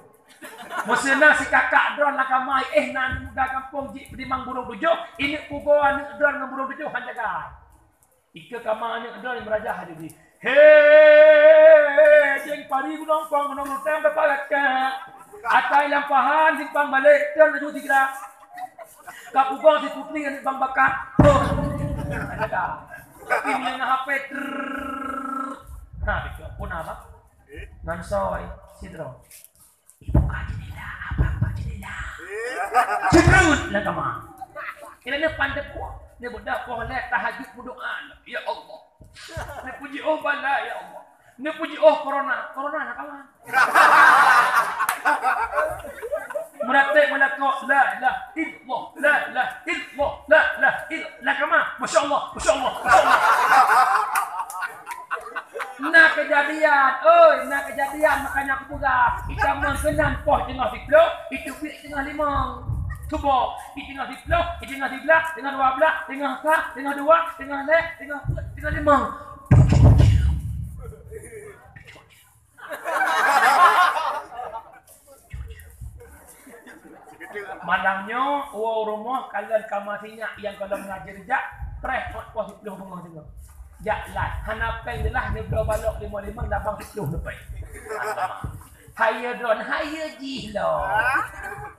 Meuseu na si kakak droe lam kama, eh, na aneuk muda gampông jih peutimang burông tujoh, ineuk pugoe aneuk droe ngon burông tujoh han jagai. Ikeue kama aneuk droe meurajah laju jih. He, jeng pari gunong pong gunong lutang dapat laka. Atai lampahan simpang balek, teuh laju sigra. Ka pugoe si putri aneuk bang bakat. Boh. Ada dah. Tapi meunyoe ngon H P, trrrr. Nah, itu pun apa? Ngan soi, sidroe. Ibu ka jendela, abang ka jendela. Cekrut lah kama. Kira ni pandai kuah. Ni budak poh lek tahajud berdoa. Ya Allah. Ni puji oh bala, ya Allah. Ni puji oh corona. Corona nak kawan. Meratik melakok, la ilaha illallah, la ilaha illallah, la ilaha illallah. Lah kama. Masya Allah, masya Allah, masya Allah. Na keujadian, oi, na keujadian, makanya aku peugah, ita meukeunong poh teungoh siploh, itu pih teungoh limong. Cuba, di teungoh siploh, di teungoh siblah, teungoh dua blah, teungoh sa, teungoh dua, teungoh lhèe, teungoh peuet, teungoh limong. Malam nyoe, woe rumoh kalon kama sinyak nyang kalon ngajar jak, preh ngon poh siploh rumoh singoh. Jak lai, hana péng jeulaih neubloe balok lima-lima, labang siploh neupéng. Hayeue droe, hayeue jih lom.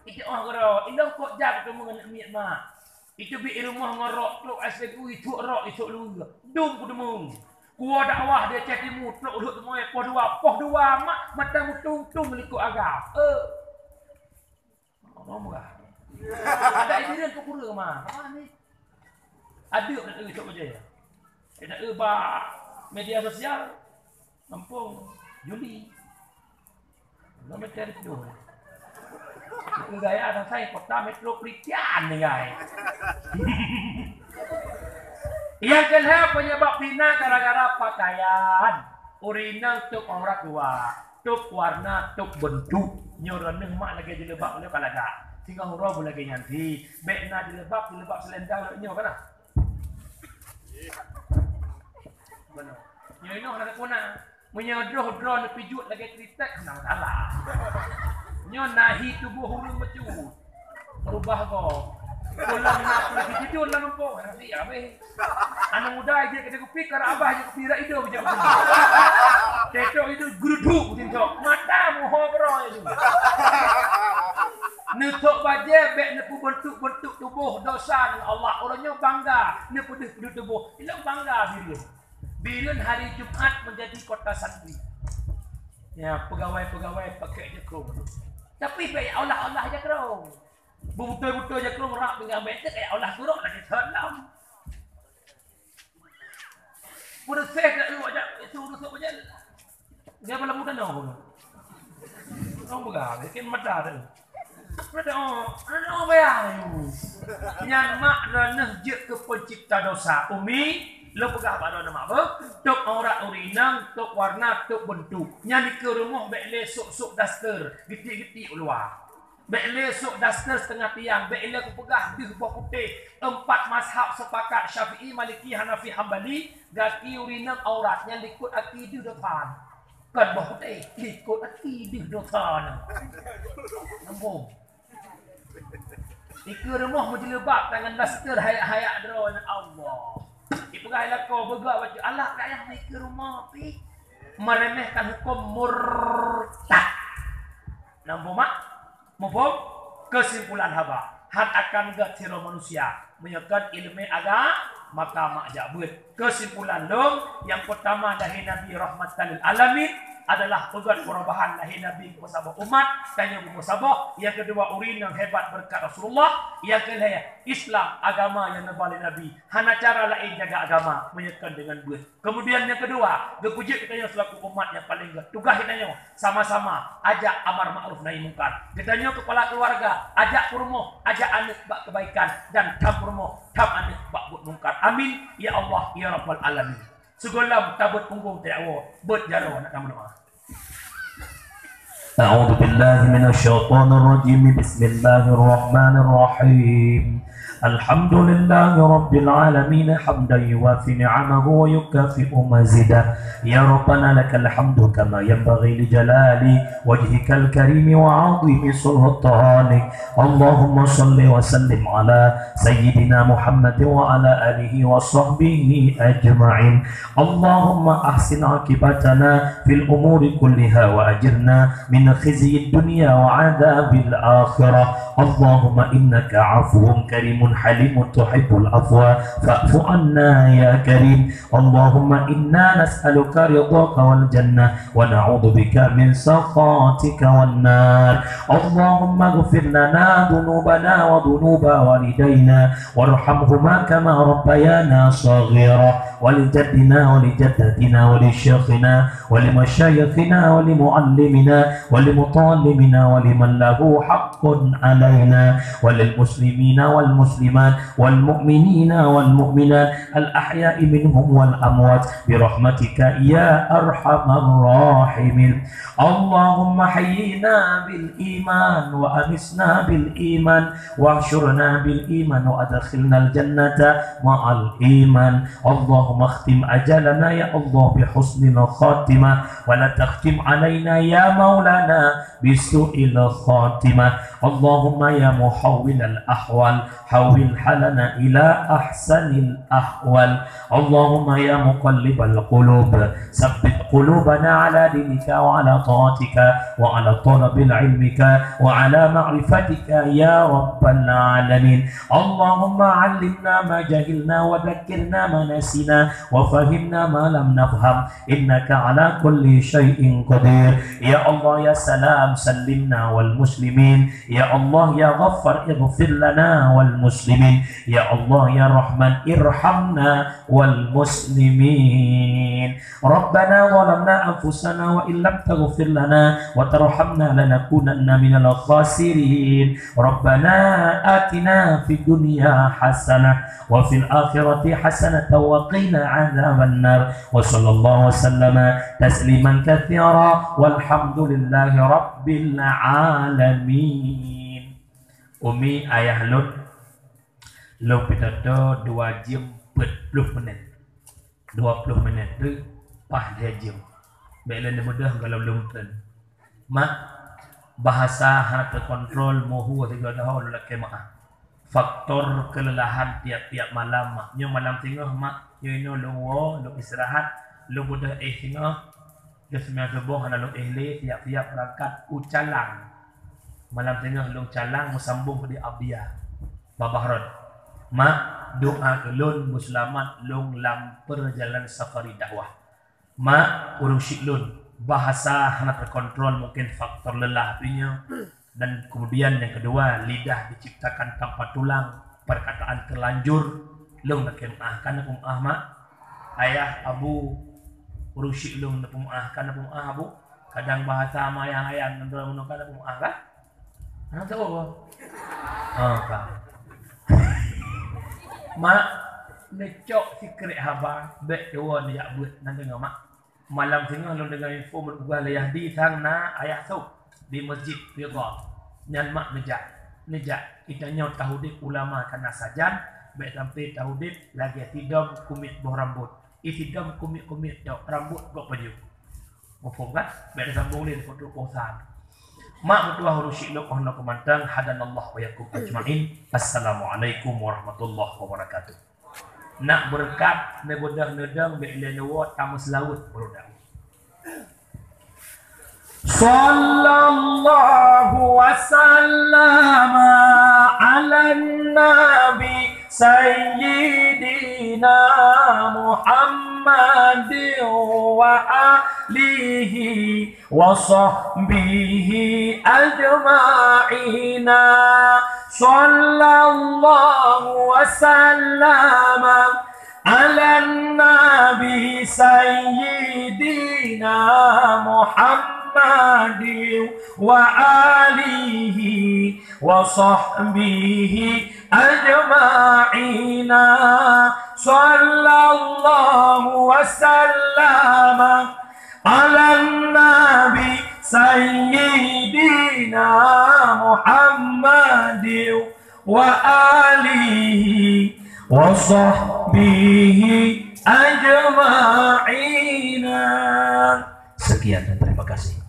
Itu oh gero, ilong kok jak teumeu ngon miet mak. Itu bi i rumoh ngon rok, trok S P U, icok rok, icok lue. Dum kudeungoe. Kuah dakwah di Aceh Timu, trok lhok teumui, poh dua, poh dua mak, mata mutung-tung likot agam. Eh. Ngomong murah. Ada evidence pun kurang mah. Apa ni? Ada nak icok aja. Kita ubah media sosial. Kampung Juli. Lo meter tu. Gaya dah saya kota metropolitan ni, guys. Nyang keulhèe penyebab zina gara-gara pakaian. Ureueng inong tôp aurat dua, tôp warna, tôp beuntuk. Nyoe droeneuh mak lagèe jilbab lé ka lagak. Singoh uroe pun lagèe nyan cit. Bèk na jilbab, jilbab selendang lagèe nyoe kana. Beuna. Nyoe inoe hana guna. Meunyoe droe-droe neupijuet lagèe kritek, hana masalah. Nyoe nahi tuboh ureueng meucut. Rubah gob. Pulang na peue jidon lam gampông, hana siap, eh. Aneuk muda jeuet keu kupi, keu abah jeuet kupi, rak idong jeuet kupi. Tetok idong geuruduk, meutintok. Mata muho keuroi tu. Neusok bajèe bèk neupeubeuntuk-beuntuk tuboh, dosa ngon Allah. Ureueng nyoe bangga neupeudeuh-peudeuh tuboh. Ilong bangga Bireuen. Bireuen hari Jumat menjadi kota santri. Ya, pegawai-pegawai pakai jakrong. Tapi bèk olah-olah jakrong. Beutôi-beutôi jakrong rak pinggan bèk, bèk olah gurok lagi salam. Beureuséh dak lu ajak itu beureuséh aja. Dia malam muda noh. Orang peugah, bikin mata tu. Mata oh, ano bayar. Nyan mak droeneuh jeuet keu pencipta dosa. Umi, lôn peugah bak droeneuh mak beuh, tôp aurat ureueng inong, tôp warna, tôp beuntuk. Nyan dikeue rumoh bèk lé sôk-sôk daster, geutik-geutik u luwa. Bèk lé sôk daster siteungoh tiang, bèk lé kupeugah deuh boh putéh. Empat mazhab sepakat, Syafi'i, Maliki, Hanafi, Hambali, gaki ureueng inong aurat nyan likot aki deuh dosa. Kon boh putéh, likot aki deuh dosa nyan. Nyambung. Dikeue rumoh meujilbab tangan daster hayak-hayak droe nyan Allah. Dipeugah lakoe beuga baju alah kayah dikeue rumoh pi. Meremehkan hukum murtad. Nyambung mak? Muphom? Keusimpulan haba, han akan gèt sidroe manusia meunyoe kon ileumèe agama, maka mak jak beuet. Keusimpulan lôn, nyang peurtama lahé Nabi rahmatan lil alamin adalah peugöt perubahan lahé Nabi geupeusaboh umat, tanyoe geupeusaboh. Nyang keudua, ureueng nyang hebat beureukat Rasulullah. Nyang keulhèe, Islam agama nyang neuba lé Nabi. Hana cara laén jaga agama meunyoe kon deungon beuet. Keumudian nyang keudua, geupeujeuet geutanyoe seulaku umat nyang paleng gèt. Tugaih geutanyoe sama-sama ajak amar ma'ruf nahi mungkar. Geutanyoe keupala keuluwarga, ajak peurumoh, ajak aneuk bak keubaikan, dan tham peurumoh, tham aneuk bak buet mungkar. Amin ya Allah ya Rabbal Alamin. Sigohlom tabeuet punggong teuyak woe, beuet jaroe nak tameudoa. أعوذ بالله من الشيطان الرجيم. بسم الله الرحمن الرحيم. الحمد لله رب العالمين، حمدا يوافي نعمه ويكافئ مزيده. يا ربنا لك الحمد كما ينبغي لجلال وجهك الكريم وعظيم سلطانك. اللهم صل وسلم على سيدنا محمد وعلى آله وصحبه أجمعين. اللهم أحسن عاقبتنا في الأمور كلها وأجرنا من خزي الدنيا وعذاب الآخرة. اللهم إنك عفو كريم حليم تحب العفو فاعف عنا يا كريم. اللهم إنا نسألك رضاك والجنة ونعوذ بك من سخطك والنار. اللهم اغفر لنا ذنوبنا وذنوب والدينا وارحمهما كما ربيانا صغيرا، ولجدنا ولجدتنا ولشيخنا ولمشايخنا ولمعلمنا ولمتعلمنا ولمن له حق علينا وللمسلمين والمسلمات والمؤمنين والمؤمنات الأحياء منهم والأموات برحمتك يا أرحم الراحمين. اللهم حينا بالإيمان وأمتنا بالإيمان واحشرنا بالإيمان وأدخلنا الجنة مع الإيمان. اللهم اختم أجلنا يا الله بحسن الخاتمة، ولا تختم علينا يا مولانا بسوء الخاتمة. اللهم يا محول الأحوال، حول حالنا إلى أحسن الأحوال. اللهم يا مقلب القلوب، ثبت قلوبنا على دينك وعلى طاعتك وعلى طلب علمك وعلى معرفتك يا رب العالمين. اللهم علمنا ما جهلنا وذكرنا ما نسينا وفهمنا ما لم نفهم إنك على كل شيء قدير. يا الله يا سلام سلمنا والمسلمين. يا الله يا غفار اغفر لنا والمسلمين. يا الله يا رحمن ارحمنا والمسلمين. ربنا ظلمنا أنفسنا وإن لم تغفر لنا وترحمنا لنكونن من الخاسرين. ربنا آتنا في الدنيا حسنة وفي الآخرة حسنة وقنا عذاب النار. وصلى الله وسلم تسليما كثيرا. والحمد لله رب العالمين. Umi, ayah lôn, lôn pidato dua jeuem peuet ploh menit. Dua ploh menit tu paih lhèe jeuem. Bèk lé neubeudôh gohlom lôn treun. Mak, bahasa hana teukontrol, meuhu sigoe dahô lôn lakèe meu'ah. Faktor kelelahan tiap-tiap malam, Mak. Nyoe malam singoh, Mak, nyoe inoe lôn woe, lôn istirahat, lôn beudôh éh singoh, lôn seumayang suboh hana lôn éh lé, siap-siap beurangkat u Calang. Malam singoh lôn Calang meusambông di Abdya. Babah rot. Mak, doa keu lôn beuseulamat lôn lam peurjalanan safari dakwah. Mak, ureueng syik lôn, bahasa hana teukontrol, mungken faktor lelah pih nyoe. Dan kemudian yang kedua, lidah diciptakan tanpa tulang, perkataan terlanjur, lôn lakèe meu'ah, ka na peumeu'ah, Mak. Ayah, Abu, ureueng syik lôn na peumeu'ah, ka na peumeu'ah, Abu. Kadang bahasa mayang ayam ngon droe meunoe ka na peumeu'ah, kan? Hana teu'oh. Oh, ka. Mak, neucok sikrek haba, bèk tuwo neujak beuet, na deungö, Mak. Malam singoh lôn deungö info, Mak, Abah Yahdi sang na ayah sôk di Masjid Ridha. Nyan, Mak, neujak. Neujak. Geutanyoe taudép ulama ka na sajan, bèk sampoe taudép lagèe sidom kumiet boh rambôt. Isidom kumiet-kumiet cok rambôt gok baju. Muphom kan? Bèk tasambong lé, takot trok posan. Mak meutuah ureueng syik lôn, oh, nyoe keumantang, hadanallah wa iyyakum ajma'in. Assalamualaikum warahmatullahi wabarakatuh. Nak beureukat, neubeudôh neudong, bèk lé neuwoe, tameuseulaweuet beurudak. Sallallahu wa sallama ala nabi sayyidina Muhammadin wa alihi wa sahbihi ajma'ina. Sallallahu wa sallama ala nabi sayyidina Muhammadin wa alihi wa sahbihi ajma'ina. Sallallahu wa sallama ala nabi sayyidina Muhammadin وآله وصحبه أجمعين. Sekian dan terima kasih.